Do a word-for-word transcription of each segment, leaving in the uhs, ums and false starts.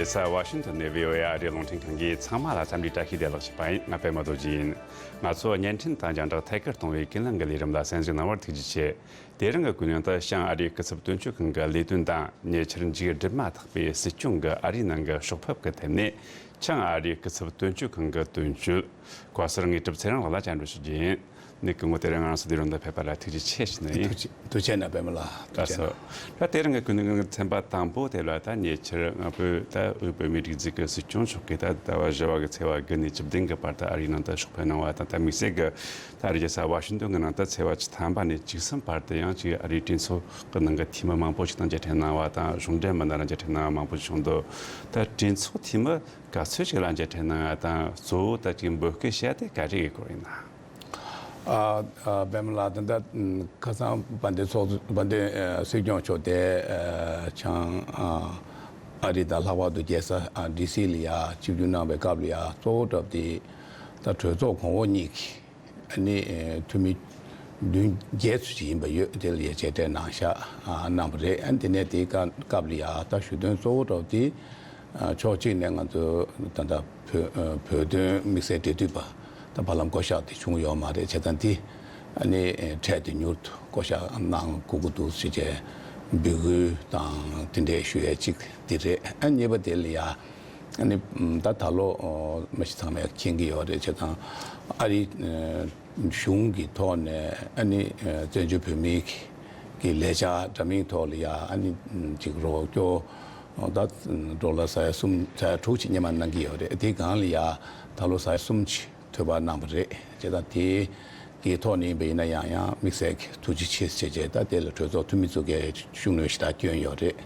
ས་ཝ་ཤིང་ཏོན་ནས་བྷི་ཨོ་ཨེ་ཨ་རིའི་རླུང་འཕྲིན་ཁང་གིས་ཚང་མ་ལ་འཚམས་འདྲི་བཀྲ་ཤིས་བདེ་ལེགས་ཞུས་པ་ཡིན། ང་པད་མ་རྡོ་རྗེ་ཡིན། ང་ཚོ་བརྙན་འཕྲིན་དང་རྒྱང་བསྒྲགས་ཐད་ཀར་གཏོང་བའི་ཀུན་གླེང་གི་ལས་རིམ་ལ་གསན་གཟིགས་གནང་བར་ཐུགས་རྗེ་ཆེ། དེ་རིང་གི་ཀུན་གླེང་དུ་བྱང་ཨ་རིའི་སྐུ་ཚབ་དོན་གཅོད་ཁང་གི་ལས་དོན་དང་ཉེ་ཆར་མཇུག་སྒྲིལ་མ་ཐག་པའི་སྲིད་སྐྱོང་གི་ཨ་རིའི་ནང་གི་ཕྱོགས་ཕེབས་ཀྱི་ཐད་ནས་བྱང་ཨ་རིའི་སྐུ་ཚབ་དོན་གཅོད་ཁང་གི་དོན་གཅོད་བཀའ་ཟུར་དངོས་གྲུབ་ཚེ་རིང་ལགས་ལ་བཅར་འདྲི་ཞུ་རྒྱུ་ཡིན། ནི་སྐུ་ངོ་དེ་རིང་ང་རང་ཚོ་འདི་རུ་འདི་ཕེབས་པ་ལ་ཐུགས་རྗེ་ཆེ་ཞུ་ནི་ཡིན། ཐུགས་རྗེ་ཐུགས་རྗེ་གནང་པད་མ་ལགས། ཐུགས་རྗེ་གནང་། ད་དེ་རིང་གི་ཀུན་གླེང་གི་ཚན་པ་དང་པོ་དེ་ལ་ད་ཉེ་ཆར་ང་ཕོད་ད་དབུས་བོད་མིའི་སྒྲིག་འཛུགས་ཀྱི་སྲིད་སྐྱོང་མཆོག་གིས་ད་ཟླ་བ་བཞི་པ་གི་ཚེས་པ་དགུ་ནས་བཅུ་བདུན་གི་བར་དུ་ཨ་རིའི་ནང་དུ་ཕྱོགས་ཕེབས་གནང་བ་དང་། ད་དམིགས་བསལ་གྱི་ད་ཨ་རིའི་རྒྱལ་ས་ཝ་ཤིང་ཏོན་གྱི་ནང་དུ་ཚེས་པ་བཅུ་ཐམ་པ་ནས་བཅུ་གསུམ་བར་དུ་ཡང་ཅིག་ཨ་རིའི་གྲོས་ཚོགས་ཀྱི་ནང་གི་འཐུས་མི་མང་པོ་ཞིག་དང་མཇལ་འཕྲད་གནང་བ་དང་། གཞུང་འབྲེལ་མི་སྣ་ལ་མཇལ་འཕྲད་གནང་བ་མང་པོ་ཞིག་བྱུང་འདུག་ད་གྲོས་ཚོགས་འཐུས་མི་ག་ཚོད་ཞིག་ལ་མཇལ་འཕྲད་གནང་ཡ་དང་གཙོ་བོ་ད་ཅིག་འབོད་སྐུལ་བྱས་ཏེ་ག་རེ་ཡི་སྐོར་ཡིན་ན། ཨ་ཨ་པད་མ་ལགས། ད་ལྟ་ཁ་སང་དཔལ་ལྡན་ཚོགས་དཔལ་ལྡན་ཨ་སྲིད་སྐྱོང་མཆོག་དེ་ཨ་བྱང་ཨ་ཨ་རི་དང་ལྷག་པར་དུ་རྒྱལ་ས་ཨ་ཌི་སི་ལ་ཡ་ཆིབས་བསྒྱུར་གནང་བའི་སྐབས་ལ་ཡ་གཙོ་བོ་གྲུབ་དེ་ད་གྲོས་ཚོགས་གོང་འོག་གཉིས་ཀྱི་ཨ་ནི་ཨ་འཐུས་མི་བདུན་བརྒྱད་ཙམ་ཅིག་ཡིན་པ་ཡོད། དེ་ལ་ཡ་མཇལ་འཕྲད་གནང་ཤག་ཨ་གནང་བ་རེད། ཨ་ནི་དེ་ནས་དེའི་སྐབས་ལ་ཡ་ད་ཞུ་དོན་གཙོ་བོ་གྲུབ་དེ། ཕྱོགས་གཅིག་ནས་ང་ཚོ་ད་ལྟ་བོད་བོད་དོན་དམིགས་བསལ་འབྲེལ་མཐུད་པ་ད་བར་ལམ་བསྐོ་བཞག་དེ་བྱུང་ཡོད་མ་རེད། བྱས་ཙང་དེ་ཨ་ནི་འཕྲལ་དུ་མྱུར་དུ་བསྐོ་བཞག་གནང་དགོས་ཀྱི་འདུག་ཟེར་བྱས་འབོད་སྐུལ་དང་དེ་འདྲས་ཞུ་ཡས་གཅིག་དེ་རེད། ཨ་གཉིས་པ་དེ་ལ་ཡ་ཨ་ནི་ད་ད་ལོ་མ་གཞི་ཚང་མས་མཁྱེན་གྱི་ཡོད་རེད། བྱས་ཙང་ཨ་རི་གཞུང་གི་ཐོག་ནས་ཨ་ནི་བཙན་བྱོལ་བོད་མིའི་གི་ལས་འཆར་འདྲ་མིན་ཐོག་ལ་ཡ་ཨ་ནི་ཅིག་རོགས་སྐྱོར་ད་ཌོ་ལར་ས་ཡ་གསུམ་ས་ཡ་དྲུག་ཅིག་སྔོན་མ་གནང་གི་ཡོད་རེད། དེ་སྒང་ལ་ཡ་ད་ལོ་ས་ཡ་གསུམ་ཅིག་ཐོལ་པ་གནང་བ་རེད། བྱས་ཙང་དེ་གི་ཐོག་ནས་ཡིན་པ་ཡིན་ན་ཡང་ཡང་དམིགས་བསལ་གྱི་ཐུགས་རྗེ་ཆེ་ཟེར་བྱས་ད་དེ་ལ་གྲོས་ཚོགས་འཐུས་མི་ཚོ་གིས་ཤུགས་སྣོན་ཞེ་དྲག་བསྐྱོན་ཡོད་རེད།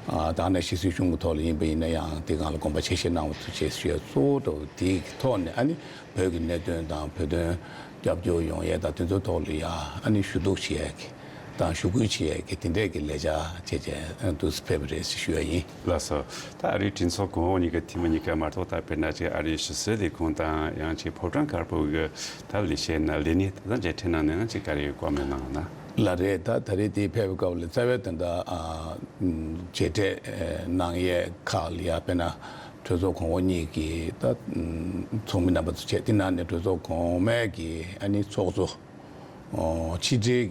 ཨ་ད་ནས་ཕྱི་སྲིད་གཞུང་གི་ཐོག་ལ་ཡིན་པ་ཡིན་ན་ཡང་དེ་སྒང་ལ་དགོངས་པ་ཆེ་བཞེས་གནང་བ་ཐུགས་རྗེ་ཆེ་ཞུ་ཡ་གཙོ་བོ་འདྲ་བོ་དེ་གི་ཐོག་ནས་ཨ་ནི་བོད་ཀྱི་གནད་དོན་དང་བོད་དོན་རྒྱབ་སྐྱོར་ཡོང་ཡས་དང་དེ་ཚོའི་ཐོག་ལ་ཡ་ཨ་ནི་ཞུ་གཏུག་བྱེད་ཡས་ཀྱི་དང་ཞུ་སྐུལ་བྱེད་ཡས་ཀྱི་དེ་འདྲས་ཀྱི་ལས་འཆར་བྱས་བྱས་འདུག་སེ་ཕེབས་པ་རེད་ཞུ་ཡ་ཡིན། ལགས་སོ། ད་ཨ་རིའི་གྲོས་ཚོགས་གོང་འོག་གཉིས་ཀྱི་འཐུས་མི་གཉིས་ཀ་མ་གཏོགས་ད་དཔེར་ན་ཅིག་ཨ་རིའི་ཕྱི་སྲིད་ལས་ཁུངས་དང་ཡང་ཅིག་ཕོ་བྲང་དཀར་པོ་གི་ད་ལས་བྱེད་ན་ལས་སྣེ་ད་ལྟ་མཇལ་འཕྲད་གནང་ནས་ཡང་ཅིག་ག་རེ་བཀའ་མོལ་གནང་ན། ལགས་རེད། ད་ད་རེས་དེ་ཕེབས་པའི་སྐབས་ལ་རྩ་བའི་ད་ལྟ་ཨ་མཇལ་འཕྲད་གནང་ཡས་ཁག་ལ་ཡ་དཔེར་ན་གྲོས་ཚོགས་གོང་འོག་གཉིས་ཀྱི་ད་ཚོགས་མི་རྣམ་པ་ཚོ་བྱས། དེ་ནང་ནས་གྲོས་ཚོགས་གོང་མའི་གི་ཨ་ནི་ཚོགས་གཙོ། ཕྱི་འབྲེལ་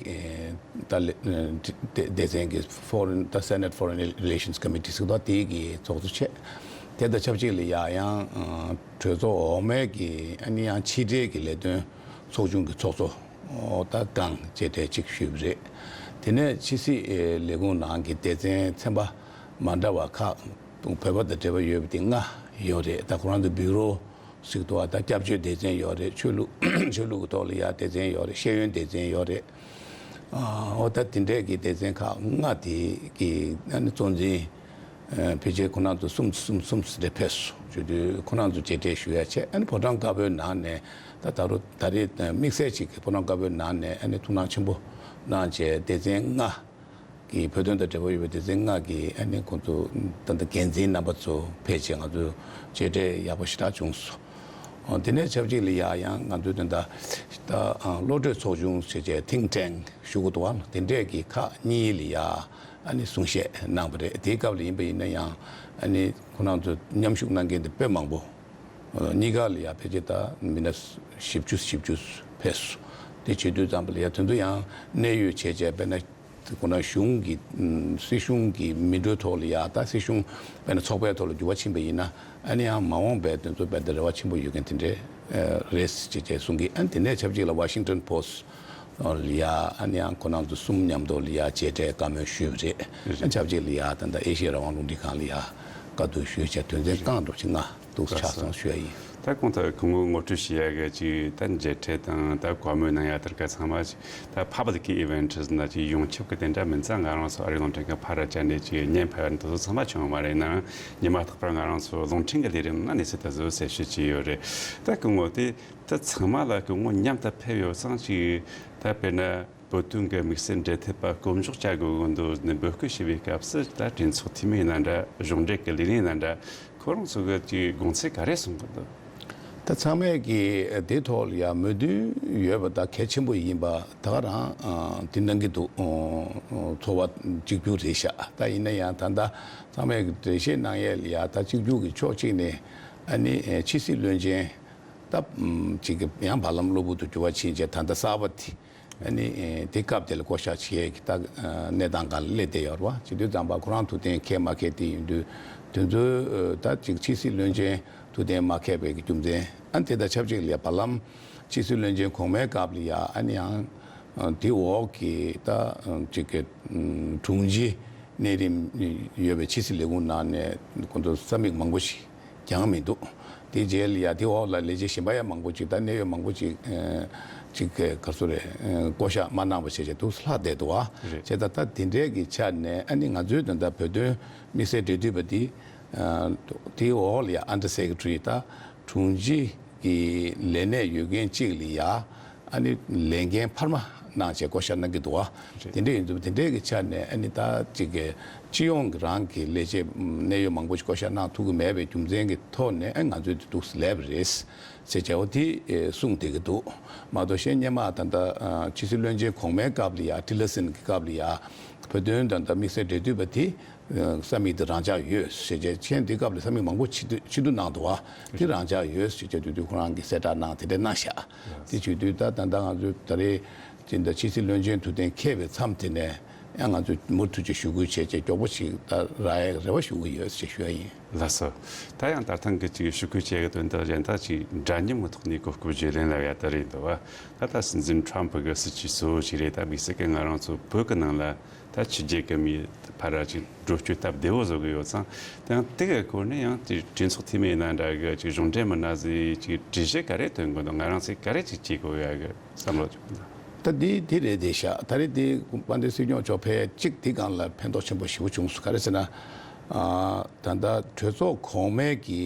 ད་སྡེ་ཚན་གྱི་Foreign ད་Senate Foreign Relations Committee ཟེར་དུས་དེའི་གི་ཚོགས་གཙོ་བྱས། དེ་དང་ཆབས་ཅིག་ལ་ཡ་ཡང་གྲོས་ཚོགས་འོག་མའི་གི་ཨ་ནི་ཡང་ཕྱི་འབྲེལ་གྱི་ལས་དོན་ཚོགས་ཆུང་གི་ཚོགས་གཙོ་ད་སྒང་མཇལ་འཕྲད་ཅིག་ཞུས་པ་རེད། དེ་ནས་ཕྱི་སྲིད་ལས་ཁུངས་ནང་གི་སྡེ་ཚན་ཚན་པ་མ་འདྲ་བ་ཁག་བོད་པ་དང་འབྲེལ་བ་ཡོད་པ་དེ་ལྔ་ཡོད་རེད། ད་ཁོ་རང་ཚོ་བྷུ་རོ་ཟེར་དུས་ད་སྐྱབས་བཅོལ་སྡེ་ཚན་ཡོད་རེད། ཆོས་ལུགས་ཆོས་ལུགས་ཀྱི་ཐོག་ལ་ཡ་སྡེ་ཚན་ཡོད་རེད། ཤེས་ཡོན་སྡེ་ཚན་ཡོད་རེད། ཨོ་ད་དེ་འདྲས་ཀྱི་སྡེ་ཚན་ཁག་ལྔ་དེ་གི་ཨ་ནི་གཙོ་འཛིན་ཕལ་ཆེར་ཁོ་རང་ཚོ་གསུམ་གསུམ་གསུམ་ཟེར་ཏེ་ཕེབས་སོང་། བྱས་དུས་ཁོ་རང་ཚོ་མཇལ་འཕྲད་ཞུ་ཡ་བྱས། ཨ་ནི་ཕོ་བྲང་དཀར་པོའི་ནང་ནས་ད་ད་རུང་ད་རེས་དམིགས་བསལ་ཅིག་གི་ཕོ་བྲང་དཀར་པོའི་ནང་ནས་ཨ་ནི་ཐུགས་སྣང་ཆེན་པོ་གནང་བྱས་སྡེ་ཚན་ལྔ་གི་བོད་དོན་དང་འབྲེལ་བ་ཡོད་པའི་སྡེ་ཚན་ལྔ་གི་ཨ་ནི་ཁོང་ཚོ་ད་ལྟ་འགན་འཛིན་རྣམ་པ་ཚོ་ཕེབས་བྱས་ང་ཚོ་མཇལ་འཕྲད་ཡག་པོ་ཞེ་དྲག་བྱུང་སོང་། དེ་ནས་ཆབས་ཅིག་ལ་ཡ་ཡང་ང་ཚོའི་དོན་དག་ད་བློ་གྲོས་ཚོགས་ཆུང་ཞེས་བྱས་Think Tank ཞུ་གི་འདུག་བ། དེ་འདྲས་ཀྱི་ཁག་གཉིས་ལ་ཡ་ཨ་ནི་གསུང་བཤད་གནང་བ་རེད། དེའི་སྐབས་ལ་ཡིན་པ་ཡིན་ན་ཡང་ཨ་ནི་ཁོ་རང་ཚོ་མཉམ་ཞུགས་གནང་མཁན་དེ་དཔེ་མང་པོ། གཉིས་ཀ་ལ་ཡ་ཕལ་ཆེར་ད་མི་སྣ་བཞི་བཅུ་བཞི་བཅུ་ཕེབས་སོང་། དེ་བྱེད་དུས་ཙམ་པ་ལ་ཡ་དེ་ཚོ་ཡང་གནད་ཡོད་བྱས་བྱས་དཔེར་ན། ཁོ་ན་གཞུང་གི་སྲིད་གཞུང་གི་མི་འགྲོའི་ཐོག་ལ་ཡ་ད་སྲིད་གཞུང་དཔེར་ན་ཚོགས་པའི་ཐོག་ལ་འགྱུར་བ་ཕྱིན་པ་ཡིན་ན་ཨ་ནི་ཡང་མ་འོངས་པའི་དོན་ཚོགས་པའི་ད་རེ་བ་ཆེན་པོ་ཡོད་མཁན་དེ་འདྲས་རེད་ཅེས་བཅས་གསུང་གི་ཨ་ནི་དེ་ནས་ཆབས་ཅིག་ལ་Washington Post་ལ་ཡ་ཨ་ནི་ཡང་ཁོ་རང་ཚོ་གསུམ་མཉམ་དུ་ལ་ཡ་མཇལ་འཕྲད་བཀའ་མོལ་ཞུས་པ་རེད། ཨ་ཆབས་ཅིག་ལ་ཡ་ད་ལྟ་ཨེ་ཤེ་ཡ་རང་དབང་རླུང་འཕྲིན་ཁང་ལ་ཡ་བཀའ་བསྡུར་ཞུས་བྱས་དོན་ཚན་རྐང་གྲུབ་ཅིག་ལྔ་འདུག་ཆ་ཚང་ཞུ་ཡ་ཡིན། ད་གོང་དུ་སྐུ་ངོ་ངོ་སྤྲོད་བྱེད་ཡ་གི་ཅིག་ད་མཇལ་འཕྲད་དང་ད་བཀའ་མོལ་གནང་ཡ་དེར་ག་ཚང་མ་ཅིག་ད་public events་ན་ཅིག་ཡོངས་ཁྱབ་ཀྱི་དེ་འདྲ་མིན་ཙང་ང་རང་ཚོ་ཨ་རིའི་རླུང་འཕྲིན་ཁང་ཕར་ར་བཅར་ནས་ཅིག་བརྙན་ཕབ་ཡ་འདི་ཚོ་ཚང་མ་བྱུང་བ་མ་རེད། ཡིན་ནའང་ཉི་མ་རྟག་པར་ང་རང་ཚོ་རླུང་འཕྲིན་གྱི་ལས་རིམ་ན་གནས་ཚུལ་དེ་ཚོ་གསལ་བཤད་བྱས་ཡོད་རེད། ད་སྐུ་ངོ་དེ་ད་ཚང་མ་ལ་སྐུ་ངོ་མཉམ་དུ་ཕེབས་ཡོད་ཙང་ཅིག་ད་དཔེར་ན། བོད་དོན་གྱི་དམིགས་བསལ་འབྲེལ་མཐུད་པ་བསྐོ་འཇོག་བྱ་དགོས་ཀྱི་འདུག་ནས་འབོད་སྐུལ་བྱེད་པའི་སྐབས་སུ་ད་གྲོས་ཚོགས་འཐུས་མི་ཡིན་ན་འདྲ། གཞུང་འབྲེལ་གྱི་ལས་སྣེ་ཡིན་ན་འདྲ། ཁོ་རང་ཚོ་གི་ཅིག་དགོངས་ཚུལ་ག་རེ་གསུང་གི་འདུག་ད་ཚང་མས་ཀྱིས་དེ་ཐོག་ལ་ཡང་མོས་མཐུན་ཡོད་པ་ད་གལ་ཆེན་པོ་ཡིན་པ་ད་ག་རང་ཨ་དེ་གནང་གི་འདུག་ཨོ་ཚོར་བ་གཅིག་གྱུར་རེད་ཤག་ད་ཡིན་ན་ཡང་ད་ལྟ་ཚང་མས་ཀྱིས་འགྲེལ་བཤད་གནང་ཡས་ལ་ཡང་ད་གཅིག་གྱུར་གྱི་ཕྱོགས་གཅིག་ནས་ཨ་ནི་ཨེ་ཕྱི་སྲིད་བློན་ཆེན་ད་ཨམ་ཅིག་གི་ཡང་བར་ལམ་གློ་བུར་དུ་འགྱུར་བ་ཕྱིན་བྱས་ད་ལྟ་གསར་པ་དེ། ཨ་ནི་ཨེ་དེ་སྐབས་དེ་ལ་བསྐོ་བཞག་བྱེད་ཀྱི་ད་ཨ་གནས་སྟངས་སྒང་ལ་སླེབས་བསྡད་ཡོད་རེད་བ། བྱེད་དུས་ཙམ་པ་ཁོ་རང་ཐུགས་གཏན་འཁེལ་མ་འཁེལ་དེ་ཡིན་དུས་དེ་ཚོའི་ཨ་ད་ཅིག་ཕྱི་སྲིད་བློན་ཆེན་ཐུགས་གཏན་མ་འཁེལ་བའི་གི་རྒྱུ་མཚན། ཨ་ནི་དེ་དང་ཆབས་ཅིག་ལ་ཡ་བར་ལམ་ཕྱི་སྲིད་བློན་ཆེན་གོང་མའི་སྐབས་ལ་ཡ་ཨ་ནི་ཡང་ཨ་དེ་འོག་གི་ད་ཨ་ཅིག་གི་ཨ་དྲུང་ཆེ་གནས་རིམ་ཡོད་པའི་ཕྱི་སྲིད་ལས་ཁུངས་ནང་ནས་ཁོང་ཚོ་ས་མིག་མང་པོ་ཞིག་ཀྱང་མི་འདུག་དེ་རྗེས་ལ་ཡ་དེ་འོག་ལ་ལས་བྱེད་གཞན་པ་ཡང་མང་པོ་ཅིག་ད་གནད་ཡོད་མང་པོ་ཅིག་ཨ་ཅིག་ག་རེ་ཟེར་རེད། ཨ་བསྐོ་བཞག་མ་གནང་བ་བྱས་བྱས་འདུག་ལྷག་བསྡད་འདུག་བ། རེད། བྱས་ད་ད་དེ་འདྲའི་གི་ཆ་ནས་ཨ་ནི་ང་ཚོའི་དོན་དག་བོད་དོན་དམིགས་བསལ་འབྲེལ་མཐུད་པ་དེ་ཨ་དེའི་འོག་ལ་ཡ་ཨན་ཌར་སེ་ཀེ་ཊ་རི་ད་དྲུང་ཆེ་གི་ལས་གནས་ཡོད་མཁན་གཅིག་ལ་ཡ་ཨ་ནི་ལས་འགན་འཕར་མ་གནང་བྱས་བསྐོ་བཞག་གནང་གི་འདུག་བ། རེད། དེ་འདྲ་ཡིན་དུས་དེ་འདྲའི་གི་ཆ་ནས་ཨ་ནི་ད་ཅིག་གི་སྤྱི་ཡོངས་ཀྱི་རང་གི་ལས་བྱེད་གནད་ཡོད་མང་པོ་ཞིག་བསྐོ་བཞག་གནང་ཐུབ་ཀྱི་མེད་པའི་རྒྱུ་མཚན་གྱི་ཐོག་ནས་ཨ་ང་ཚོས་དེ་འདུག་ལབ་པ་རེད་ཟེར་བྱས་འོ་དེ་གསུངས་བསྡད་ཀྱི་འདུག་མ་གཏོགས་གཞན་སྔོན་མ་ད་ལྟ་ཕྱི་སྲིད་བློན་ཆེན་གོང་མའི་སྐབས་ལ་ཡ་ཊི་ལར་སན་གྱི་སྐབས་ལ་ཡ་བོད་དོན་དང་ད་དམིགས་བསལ་འབྲེལ་མཐུད་པ་དེ་ས་མིག་དེ་རང་འཇགས་ཡོད་ཟེར་བྱས་མཆན་དེ་སྐབས་ལ་ས་མིག་མང་པོ་ཕྱིར་བསྡུ་ཕྱིར་བསྡུ་གནང་འདུག་བ། དེ་རང་འཇགས་ཡོད་ཟེར་བྱས་དུས་དུས་ཁོ་རང་གིས་གསལ་བསྒྲགས་གནང་དེ་འདྲ་གནང་ཤག་དེ་བྱེད་དུས་ད་ད་ལྟ་ང་ཚོ་ད་རེས་ཅིག་ད་ཕྱི་སྲིད་བློན་ཆེན་ཐུགས་གཏན་འཁེལ་བའི་མཚམས་དེ་ནས་ཡང་ང་ཚོས་མུ་མཐུད་ཀྱི་ཞུ་སྐུལ་བྱས་བྱས་མགྱོགས་པོ་ཞིག་ད་རག་ཡག་རེ་བ་ཞུ་གི་ཡོད་ཅེས་ཞུ་ཡ་ཡིན། ལགས་སོ། ད་ཡང་ད་ཐེངས་ཀྱི་ཅིག་ཞུ་སྐུལ་བྱེད་ཡག་དོན་དག་གཞན་དག་ཅིག་འདྲ་མཉམ་གྱི་ཐོག་ནས་གོ་སྐབས་བརྗེ་ལེན་ལབ་ཡ་ད་རེད་འདུག་བ། ད་ལྟ་སྲིད་འཛིན་ཁྲོམ་ཕུ་གི་སྲིད་ཇུས་གཙོ་བོ་ཞིག་རེད། ད་དམིགས་བསལ་གྱི་ང་རང་ཚོ་བོད་ཀྱི་ནང་ལ་ད་ཕྱི་རྒྱལ་གྱི་མིའི་ཕར་ར་ཅིག་འགྲོ་སྐྱོད་སྟབས་བདེ་བོ་བཟོ་གི་ཡོད་ཙང་། དེ་ཡང་དེ་གི་སྐོར་ནས་ཡང་དེ་གྲོས་ཚོགས་འཐུས་མི་ཡིན་ན་འདྲ་གི་ཅིག་གཞུང་འབྲེལ་མི་སྣ་ཚོས་ཅིག་འགྲེལ་བཤད་ག་རེ་སྟོན་དགོས་འདུག་ང་རང་ཚོས་ག་རེ་ཅིག་བྱེད་དགོས་ཡ་གི་བསམ་བློ་ཅིག་འདུག་ད་འདི་འདི་རེད་དེ་ཤག་ད་རེས་འདི་དཔལ་ལྡན་སྲིད་སྐྱོང་མཆོག་ཕེབས་གཅིག་འདི་སྒང་ལ་ཕན་ཐོགས་ཆེན་པོ་ཞེ་པོ་བྱུང་སོང་། ག་རེ་ཟེར་ན། ཨ་ད་ལྟ་གྲོས་ཚོགས་གོང་མའི་གི་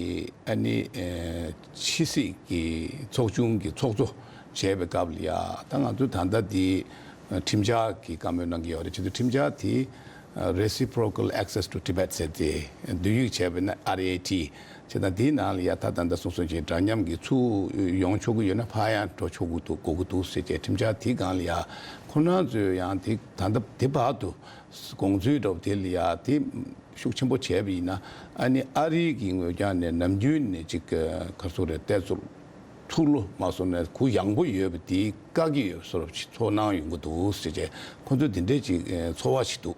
ཨ་ནི་ཨེ་ཕྱི་སྲིད་ཀྱི་ཚོགས་ཆུང་གི་ཚོགས་གཙོ་བྱས་པའི་སྐབས་ལ་ཡ་ད་ང་ཚོ་ད་ལྟ་འདི་ཨ་ཁྲིམས་འཆར་གྱི་བཀའ་མོལ་གནང་གི་ཡོད་རེད། བྱས་ཙང་ཁྲིམས་འཆར་དེ་ཨ་Reciprocal Access to Tibet ཟེར་ཏེ་བསྡུས་ཡིག་བྱས་པ་ཡིན་ན་ཨར་ཨེ་ཊི། བྱས་ཙང་དེའི་ནང་ལ་ཡ་ད་ད་ལྟ་གསུངས་སོང་ཅིག་འདྲ་མཉམ་གྱི་ཚུར་ཡོང་ཆོག་གི་ཡོད་ན་ཕར་ཡང་འགྲོ་ཆོག་གི་འདུག་དགོས་ཀྱི་འདུག་ཟེར་བྱས་ཁྲིམས་འཆར་དེའི་སྒང་ལ་ཡ་ཁོ་རང་ཚོས་ཡང་དེ་ད་ལྟ་དེ་བར་དུ་དགོངས་ཚུལ་འདྲ་པོ་དེ་ལ་ཡ་དེ་ཤུགས་ཆེན་པོ་བྱས་པ་ཡིན་ན་ཨ་ནི་ཨ་རི་གི་ངོས་རྒྱང་ནས་ནམ་རྒྱུན་ནས་ཅིག་ག་རེ་ཟེར་རེད། བལྟས་ཚུལ་ཐུགས་བློ་མ་སོང་ནས་གུ་ཡངས་པོ་ཡོད་པ་དེ་བཀག་གི་ཡོད་བཟོ་འདྲ་ཅིག་ཚོར་སྣང་ཡོང་གི་འདུག་ཟེར་བྱས་ཁོ་ཚོ་དེ་འདྲས་ཅིག་ཚོར་བ་ཞིག་འདུག་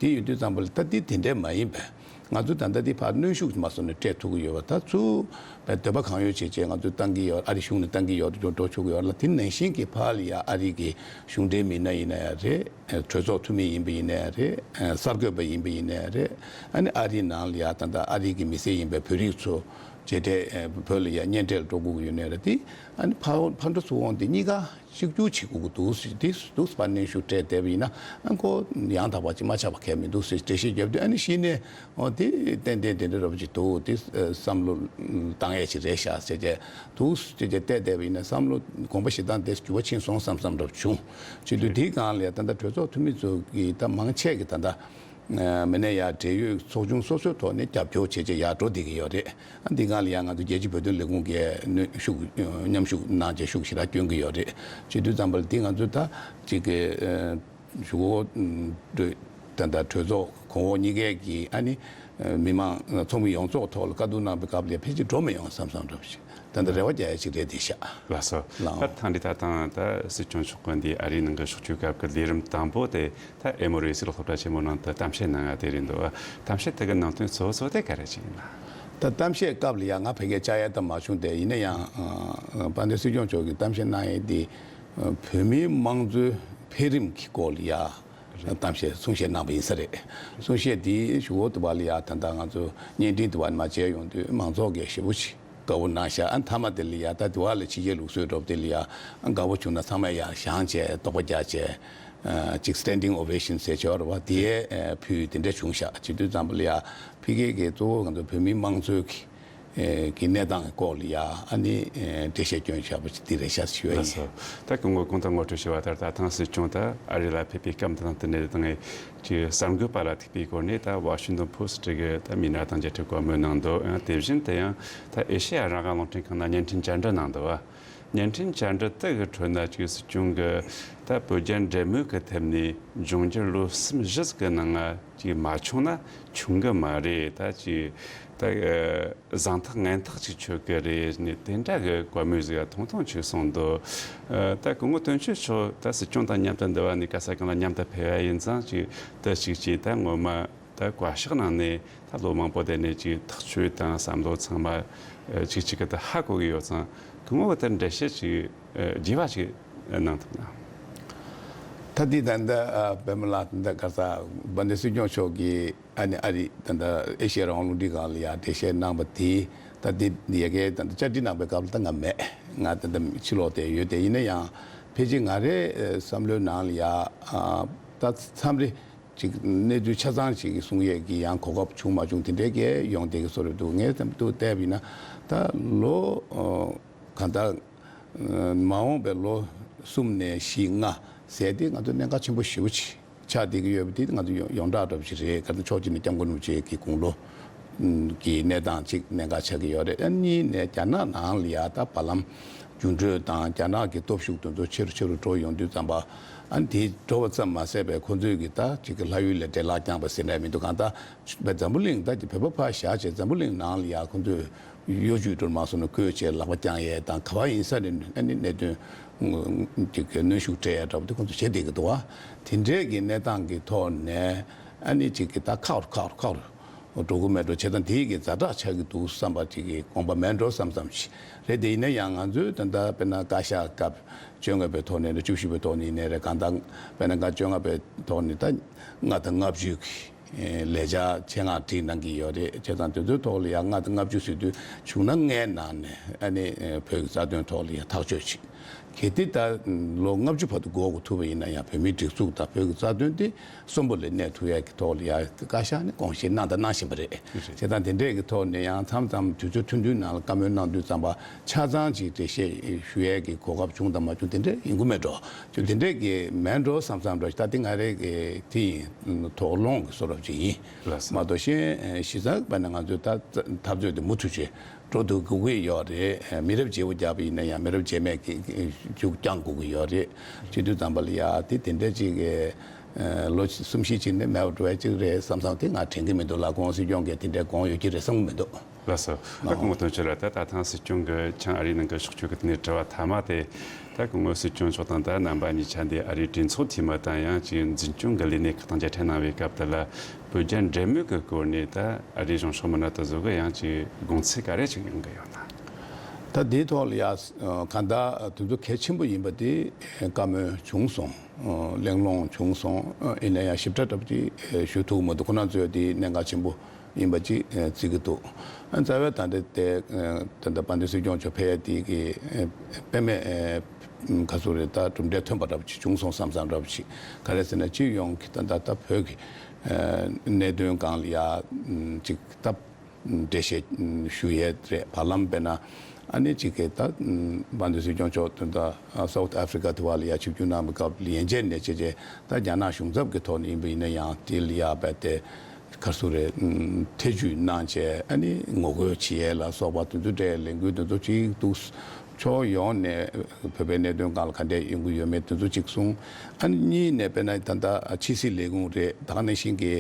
དེ་ཡོད་དུས་ཙམ་པ་ལ་ད་འདི་དེ་འདྲས་མ་ཡིན་པས། ང་ཚོ་ད་ལྟ་འདི་ཕར་གནོན་ཤུགས་མ་སོང་ནས་སྤྲད་ཐུབ་ཀྱི་ཡོད་པ། ད་ཚུར་བའི་འདོད་པ་གང་ཡོད་བྱས་བྱས་ང་ཚོས་བཏང་གི་ཡོད། ཨ་རི་གཞུང་ནས་བཏང་གི་ཡོད། འགྲོ་འགྲོ་ཆོག་གི་ཡོད་ལ། དེ་ནང་བཞིན་གྱི་ཕར་ལ་ཡ་ཨ་རི་གི་གཞུང་འབྲེལ་མི་སྣ་ཡིན་ན་ཡང་རེད། གྲོས་ཚོགས་འཐུས་མི་ཡིན་པ་ཡིན་ན་ཡང་རེད། གསར་འགོད་པ་ཡིན་པ་ཡིན་ན་ཡང་རེད། ཨ་ནི་ཨ་རིའི་ནང་ལ་ཡ་ད་ལྟ་ཨ་རི་གི་མི་སེར་ཡིན་པའི་བོད་རིགས་ཚོ་མཇལ་འཕྲད་བོད་ལ་ཡ་གཉེན་འཕྲད་ལ་འགྲོ་དགོས་ཀྱི་ཡོད་ན་ཡང་རེད། དེ་ཨ་ནི་ཕར་ཕར་འགྲོ་ཚུར་འོང་དེ་གཉིས་ཀ་གཅིག་གྱུར་བྱེད་དགོས་ཀྱི་འདུག་ཟེར། དེ་འདུག་ཟེར་བ་ནས་ཤུགས་སྤྲད་བསྡད་པ་ཡིན་ན་ཨ་ཁོ་ཡང་དག་པ་ཅིག་མ་ཆགས་པ་གལ་མི་འདུག་ཟེར་འགྲེལ་བཤད་བརྒྱབ་དུས་ཨ་ནི་གཞི་ནས་ཨོ་དེ་ཏན་ཏན་དེ་འདྲ་རབ་ཅིག་འདུག་དེ་བསམ་བློ་བཏང་ཡས་ཅིག་རེད་ཤག་ཟེར་བྱས་འདུག་ཟེར་བྱས་བལྟས་བསྡད་པ་ཡིན་ན་བསམ་བློ་དགོངས་པ་བཞེས་སྟངས་དེ་འགྱུར་བ་ཕྱིན་སོང་བསམ་བསམ་འདྲ་བྱུང་། བྱེད་དུས་དེའི་སྒང་ལ་ད་ལྟ་གྲོས་ཚོགས་འཐུས་མི་ཚོ་གིས་ད་མང་ཆེ་གིས་ད་ལྟ་མི་སྣ་ཡ་འབྲེལ་ཡོད་ཚོགས་ཆུང་སོ་སོའི་ཐོག་ནས་རྒྱབ་སྐྱོར་བྱས་བྱས་ཡར་འགྲོ་བསྡད་ཀྱི་ཡོད་རེད། ཨ་འདི་སྒང་ལ་ཡང་ང་ཚོ་རྒྱལ་སྤྱིའི་བོད་དོན་ལས་ཁུངས་ཀྱིས་གནོན་ཤུགས་མཉམ་ཞུགས་གནང་བྱས་ཤུགས་ཞེ་དྲག་བསྐྱོན་གྱི་ཡོད་རེད། བྱེད་དུས་ཙམ་པ་ལ་འདི་ང་ཚོ་ད་ཅིག་གི་ཨ་ཞུ་གོ་ད་ལྟ་གྲོས་ཚོགས་གོང་འོག་གཉིས་ཀའི་གི་ཨ་ནི་མི་མང་ཚོགས་མི་ཡོངས་རྫོགས་ཐོག་ལ་བཀའ་བསྡུར་གནང་བའི་སྐབས་ལ་ཕལ་ཆེར་འགྲོ་མི་ཡོང་བསམ་བསམ་འདྲ་བ་ཞིག་ད་ལྟ་རེ་བ་རྒྱག་ཡ་ཅིག་རེད་བསྡད་ཤག་ལགས་སོ། ལགས། ད་ཐེངས་འདི་ད་ཐེངས་ད་སྲིད་སྐྱོང་མཆོག་གིས་འདི་ཨ་རིའི་ནང་གི་ཕྱོགས་བསྐྱོད་སྐབས་ཀྱི་ལས་རིམ་དང་པོ་དེ། ད་ཨེ་མོ་རི་སི་སློབ་གྲྭ་ཆེན་མོ་ནང་དུ་གཏམ་བཤད་གནང་ཡ་དེ་རེད་འདུག་གཏམ་བཤད་དེ་གི་ནང་དོན་གཙོ་བོ་གཙོ་བོ་དེ་ག་རེ་ཅིག་ཡིན་ན། ད་གཏམ་བཤད་སྐབས་ལ་ཡང་ང་ཕ་གིར་བཅར་ཡ་ད་མ་བྱུང་སྟེ། ཡིན་ན་ཡང་ཨ་དཔལ་ལྡན་སྲིད་སྐྱོང་མཆོག་གིས་གཏམ་བཤད་གནང་ཡས་དེ་ཨ་བོད་མིའི་དམངས་གཙོའི་འཕེལ་རིམ་གྱི་སྐོར་ལ་ཡ་གཏམ་བཤད་གསུང་བཤད་གནང་བ་ཡིན་ས་རེད། གསུང་བཤད་དེ་ཞུ་བོ་དུ་བ་ལ་ཡ་ད་ལྟ་ང་ཚོ་བརྙན་འཕྲིན་དུ་བ་ནས་མར་མཇལ་ཡོང་དུས་མང་ཚོགས་ཀྱིས་ཞེ་པོ་ཅིག་དགའ་བོ་གནང་ཤག་ཨ་མཐའ་མ་དེ་ལ་ཡ་ད་དུ་བ་ལ་ཕྱི་རྒྱལ་ལུགས་སྲོལ་འདྲ་པོ་དེ་ལ་ཡ་དགའ་བོ་བྱུང་ན་ཚང་མས་ཡ་བཞེངས་བྱས་དོགས་པ་རྒྱག་བྱས། ཅིག་standing ovation ཟེར་ཆོག་རེད་བ། དེ་ཕུལ་དེ་འདྲ་བྱུང་ཤག་བྱེད་དུས་ཙམ་པ་ལ་ཡ་ཕ་གི་གི་གཙོ་བོ་ང་ཚོ་བོད་མིའི་དམངས་གཙོའི་གི་ ཨེ་གི་གནས་སྟངས་ཀྱི་སྐོར་ལ་ཡ་ཨ་ནི་ཨེ་འགྲེལ་བཤད་སྐྱོན་བྱས་པ་ཅིག་འདི་རེད་ཤག་ཞུ་ཡ་ལགས་ཡིན། སོ། ད་སྐུ་ངོ་གོང་དུ་ངོ་སྤྲོད་ཞུས་པ་ལྟར་ད་ཐེངས་སྲིད་སྐྱོང་ད་ཨ་རི་ལ་ཕེབས་པའི་སྐབས་འདི་དང་བསྟུན་ནས་དང་ཅིག་གསར་འགོད་པ་ལ་ཐུག་པའི་སྐོར་ནས་ད་Washington Post་གི་ད་མི་སྣ་དང་མཇལ་འཕྲད་བཀའ་མོལ་གནང་འདུག་ཨ་དེ་བཞིན་དུ་ཡང་ད་ཨེ་ཤེ་ཡ་རང་དབང་རླུང་འཕྲིན་ཁང་ནང་བརྙན་འཕྲིན་བཅར་འདྲི་གནང་འདུག་བ། བརྙན་འཕྲིན་བཅར་འདྲི་དེ་གི་ཁྲོད་ན་ཅིག་སྲིད་སྐྱོང་གི་ད་བོད་རྒྱ་འབྲེལ་མོལ་གི་ཐད་ནས་འབྱུང་འགྱུར་ལོ་གསུམ་བཞི་ཟིག་གི་ནང་ང་ཅིག་མ་བྱུང་ན་བྱུང་གི་མ་རེད། ད་ཅིག་ད་གཟེངས་ཐག་ངན་ཐག་ཅིག་ཆོད་གི་རེད་ནས་དེ་འདྲ་གི་བཀའ་མོལ་ཟིག་ཐུང་ཐུང་ཅིག་གསུངས་འདུག་ད་སྐུ་ངོ་དོན་གཅོད་མཆོག་ད་སྲིད་སྐྱོང་དང་མཉམ་དུ་འདི་བ་ནས་ག་ས་གང་ལ་མཉམ་དུ་ཕེབས་ཡ་ཡིན་ཙང་ཅིག་ད་ཅིག་ཅིག་ད་ངོ་མ། ད་བཀའ་ཤག་ནང་ནས་ད་ལོ་མང་པོ་བསྡད་ནས་ཅིག་ཐག་གཅོད་དང་བསམ་བློ་ཚང་མ་ཨ་ཅིག་ཅིག་གི་ད་ཧ་གོ་གི་ཡོད་ཙང་སྐུ་ངོ་བ་ད་འགྲེལ་བཤད་ཅིག་ཨ་རྒྱས་པ་ཅིག་གནང་ཐུབ་ན། ད་འདི་ད་ལྟ་ཨ་པད་མ་ལགས་ད་ལྟ་ག་ས་དཔལ་ལྡན་སྲིད་སྐྱོང་མཆོག་གིས་ཨ་ནི་ཨ་རི་ད་ལྟ་ཨེ་ཤེ་ཡ་རང་དབང་རླུང་འཕྲིན་ཁང་ལ་ཡ་འགྲེལ་བཤད་གནང་པ་དེ་ད་འདི་ཡ་གི་ད་ལྟ་བཅར་འདྲི་གནང་པའི་སྐབས་ལ་ད་ང་མེད། ང་ད་ལྟ་ཕྱིར་ལོག་བསྡད་ཡོད། དེ་ཡིན་ན་ཡང་ཕལ་ཆེར་ང་རའི་ཨ་བསམ་བློའི་ནང་ལ་ཡ་ཨ་ད་མཚམས་རེ། ཅིག་གནས་ཚུལ་ཆ་ཚང་ཅིག་གསུང་ཡས་ཀྱི་ཡང་གོ་སྐབས་བྱུང་མ་བྱུང་དེ་འདྲའི་གས་ཡོང་བསྡད་ཀྱི་བཟོ་འདྲ་འདུག་ངས་དེ་འདུག་བལྟས་པ་ཡིན་ན་ད་ལོ་ཨ་གང་ལྟར་ཨ་མ་འོངས་པའི་ལོ་གསུམ་ནས་བཞི་ལྔ་ཟེར་དེ་ང་ཚོ་གནད་འགག་ཆེན་པོ་ཞེ་པོ་ཅིག་ཆགས་བསྡད་ཀྱི་ཡོད་པ་དེ་ང་ཚོ་ཡོངས་ཡོངས་གྲགས་འདྲ་པོ་ཅིག་རེད། ག་ཚོད་ཕྱོགས་གཅིག་ནས་སྐྱབས་མགོན་རིན་པོ་ཆེ་གི་དགུང་ལོ་གི་གནས་སྟངས་ཅིག་གནད་འགག་ཆགས་ཀྱི་ཡོད་རེད། ཨ་གཉིས་ནས་རྒྱ་ནག་ནང་ལ་ཡ་ད་བར་ལམ་འགྱུར་འགྲོས་དང་རྒྱ་ནག་གི་སྟོབས་ཤུགས་དེ་ཚོ་ཆེ་རུ་ཆེ་རུ་འགྲོ་ཡོང་དུས་ཙམ་པ་ཨ་ནི་དེ་འགྲོ་བ་ཙམ་མ་ཟད་པའི་ཁོ་ཚོས་གི་ད་ཅིག་གི་ལྷ་ཡུལ་ལ་འདྲེ་ལག་བརྐྱངས་པ་ཟེར་ནས་མི་འདུག་གང་ལྟར་བའི་འཛམ་བུ་གླིང་ད་ཀྱི་བོད་པ་ཕར་བཞག་བྱས་འཛམ་བུ་གླིང་ནང་ལ་ཡ་ཁོ་ཚོས་གཡོ་ཇུས་འགྲོ་མ་སོང་ན་བསྐོས་བྱས་ལག་པ་བརྐྱང་ཡས་དང་ག་བ་ཡིན་ས་ནས་ཨ་ནི་གནད་དོན་ཅིག་གི་གནོན་ཤུགས་སྤྲད་ཡས་འདྲ་པོ་དེ་ཁོ་ཚོ་བྱེད་བསྡད་ཀྱི་འདུག་བ། དེ་འདྲས་ཀྱི་གནས་སྟངས་ཀྱི་ཐོག་ནས་ཨ་ནི་ཅིག་གི་ད་ཁག་རུ་ཁག་རུ་ཁག་རུ། འགྲོ་གི་མེད་འགྲོ་བྱེད་སྟངས་དེ་གི་ཛ་དྲག་ཆགས་ཀྱི་འདུག་བསམ་པ་ཅིག་གི་དགོངས་པ་མེད་འགྲོ་བསམ་བསམ་ཞིག་རེད། དེ་ཡིན་ན་ཡང་ང་ཚོས་ད་ལྟ་དཔེར་ན་བཀའ་ཤག་སྐབས་བཅོ་ལྔ་པའི་ཐོག་ནས་རེད། བཅུ་བཞི་པའི་ཐོག་ནས་ཡིན་ནའི་རེད། གང་ལྟར་དཔེར་ན་སྐབས་བཅོ་ལྔ་པའི་ཐོག་ནས་ད་ལྔ་དང་ལྔ་བཅུ་གི་ལས་འཆར་ཆེད་མངགས་བསྒྲིགས་གནང་གི་ཡོད་རེད། བྱས་ཙང་དེ་ཚོའི་ཐོག་ལ་ཡང་ལྔ་དང་ལྔ་བཅུ་ཟེར་དུས་བྱུང་ན་ལྔའི་ནང་ནས་ཨ་ནི་བོད་ཀྱི་རྩ་དོན་ཐོག་ལ་ཡང་ཐག་གཅོད་ཅིག་གལ་ཏེ་ད་ལོ་ལྔ་བཅུ་བར་དུ་འགོར་དགོས་ཐུག་པ་ཡིན་ན་ཡང་བོད་མིའི་སྒྲིག་འཛུགས་དང་བོད་ཀྱི་རྩ་དོན་དེ་གསོན་པོ་ལ་གནས་ཐུབ་ཡས་ཀྱི་ཐོག་ལ་ཡང་བཀའ་ཤག་ནས་དགོངས་བཞེས་གནང་དང་གནང་བཞིན་པ་རེད། བྱས་ཙང་དེ་འདྲས་ཀྱི་ཐོག་ནས་ཡང་མཚམས་མཚམས་དུས་ཚོད་ཐུང་ཐུང་ནང་ལ་བཀའ་མོལ་གནང་དུས་ཙམ་པ་ཆ་ཚང་ཅིག་འགྲེལ་བཤད་ཞུ་ཡས་ཀྱི་གོ་སྐབས་བྱུང་དང་མ་བྱུང་དེ་འདྲས་ཡིན་གྱི་མེད་འགྲོ། ཅུ་དེ་འདྲས་ཀྱི་མེད་འགྲོ་བསམ་བསམ་འགྲོ། ད་དེ་ང་རེ་གི་དེ་ཡིན་དོགས་སློང་གི་བཟོ་འདྲ་ཅིག་ཡིན། ལགས་སོ། མ་གཏོགས་གཞན་གཞི་རྩ་བས་ན་ང་ཚོས་ད་འཐབ་རྩོད་དེ་མུ་མཐུད་བྱེད་འགྲོ་ཐུབ་དགོས་ཀྱི་ཡོད་རེད། མི་རབས་བརྗེ་པོ་རྒྱག་པ་ཡིན་ན་ཡང་མི་རབས་རྗེས་མས་ཀྱི་མཇུག་བསྐྱང་དགོས་ཀྱི་ཡོད་རེད། བྱེད་དུས་ཙམ་པ་ལ་ཡ་དེ་དེ་འདྲས་ཅིག་གི་ལོ་གསུམ་བཞི་ཅིག་ནས་མེད་པ་འགྲོ་ཡ་ཅིག་རེད་བསམ་བསམ་དེ་ང་དྲན་གྱི་མི་འདུག་ལ། གོང་སྲིད་སྐྱོང་གིས་དེ་འདྲས་དགོངས་ཡོད་ཀྱི་རེད་བསམ་གྱི་མི་འདུག་ལགས་སོ། ད་སྐུ་ངོ་དོན་གཅོད་ལགས་ད་ད་ཐེངས་སྲིད་སྐྱོང་གི་ཆང་ཨ་རིའི་ནང་གི་ཕྱོགས་བསྐྱོད་ཀྱི་དེ་ནས་དྲི་བ་མཐའ་མ་དེ། ད་སྐུ་ངོ་སྲིད་སྐྱོང་མཆོག་དང་ད་རྣམ་པ་གཉིས་ཆ་འདི་ཨ་རིའི་གྲོས་ཚོགས་འཐུས་མི་དང་ཡང་ཅིག་འཛིན་སྐྱོང་གི་ལས་སྣེ་ཁག་དང་མཇལ་འཕྲད་གནང་བའི་སྐབས་དེ་ལ་བོད་རྒྱ་འབྲེལ་མོལ་གྱི་སྐོར་ནས་ད་ཨ་རིའི་གཞུང་ཕྱོགས་མི་སྣ་དེ་ཚོ་གི་ཡང་ཅིག་དགོངས་ཚུལ་ག་རེ་ཅིག་ཡོང་གི་ཡོད་ན། ད་དེའི་ཐོག་ལ་ཡ་གང་ལྟར་དེ་ཚོ་གལ་ཆེན་པོ་ཡིན་པ་དེ་བཀའ་མོལ་བྱུང་སོང་། གླེང་སློང་བྱུང་སོང་། ཡིན་ན་ཡང་ཞིབ་ཕྲ་འདྲ་པོ་ཅིག་ཞུ་ཐུབ་མི་འདུག་ཁོ་རང་ཚོས་དེ་གནད་འགག་ཆེན་པོ་ཡིན་པ་ཅིག་བརྩི་གི་འདུག་རྩ་བའི་ད་ལྟ་དེ་ད་ལྟ་དཔལ་ལྡན་སྲིད་སྐྱོང་མཆོག་ཕེབས་ཡ་དེ་གི་དཔེ་མེད་ག་ཚོད་རེད། ད་གྲུབ་འབྲས་ཐོན་པ་འདྲ་པོ་ཅིག་བྱུང་སོང་བསམ་བསམ་འདྲ་པོ་ཅིག་ག་རེ་ཟེར་ན་སྤྱི་ཡོངས་ཀྱི་ད་ལྟ་ད་བོད་ཀྱི་གནད་དོན་སྒང་ལ་ཡ་ཅིག་ད་འགྲེལ་བཤད་ཞུ་ཡས་རེད། བར་ལམ་དཔེར་ན་ཨ་ནི་ཅིག་གི་ད་དཔལ་ལྡན་སྲིད་སྐྱོང་མཆོག་ད་ལྟ་South Africa་དེ་བ་ལ་ཡ་ཆིབས་བསྒྱུར་གནང་བའི་སྐབས་ལ་ཡན་ཆད་ནས་བྱས་རྗེས་ད་རྒྱ་ནག་གཞུང་ཚབ་ཀྱི་ཐོག་ནས་ཡིན་པ་ཡིན་ན་ཡང་དེ་ལ་ཡ་རྦད་དེ། ག་ཚོད་རེད། ཐེ་ཇུས་གནང་བྱས་ཨ་ནི་ངོ་རྒོལ་བྱེད་ཡས་ལ་སོགས་པ་དེ་ཚོ་འདྲའི་ལས་འགུལ་དེ་ཚོ་ཅིག་འདུག་ཕྱོགས་ཡོངས་ནས་བོད་པའི་གནད་དོན་སྒང་ལ་ག་འདྲས་ཡོང་གི་ཡོད་མེད་དེ་ཚོ་ཅིག་གསུངས། ཨ་ནི་གཉིས་ནས་དཔེར་ན་ད་ལྟ་ཕྱི་སྲིད་ལས་ཁུངས་རེད། ད་ག་ནང་བཞིན་གྱི་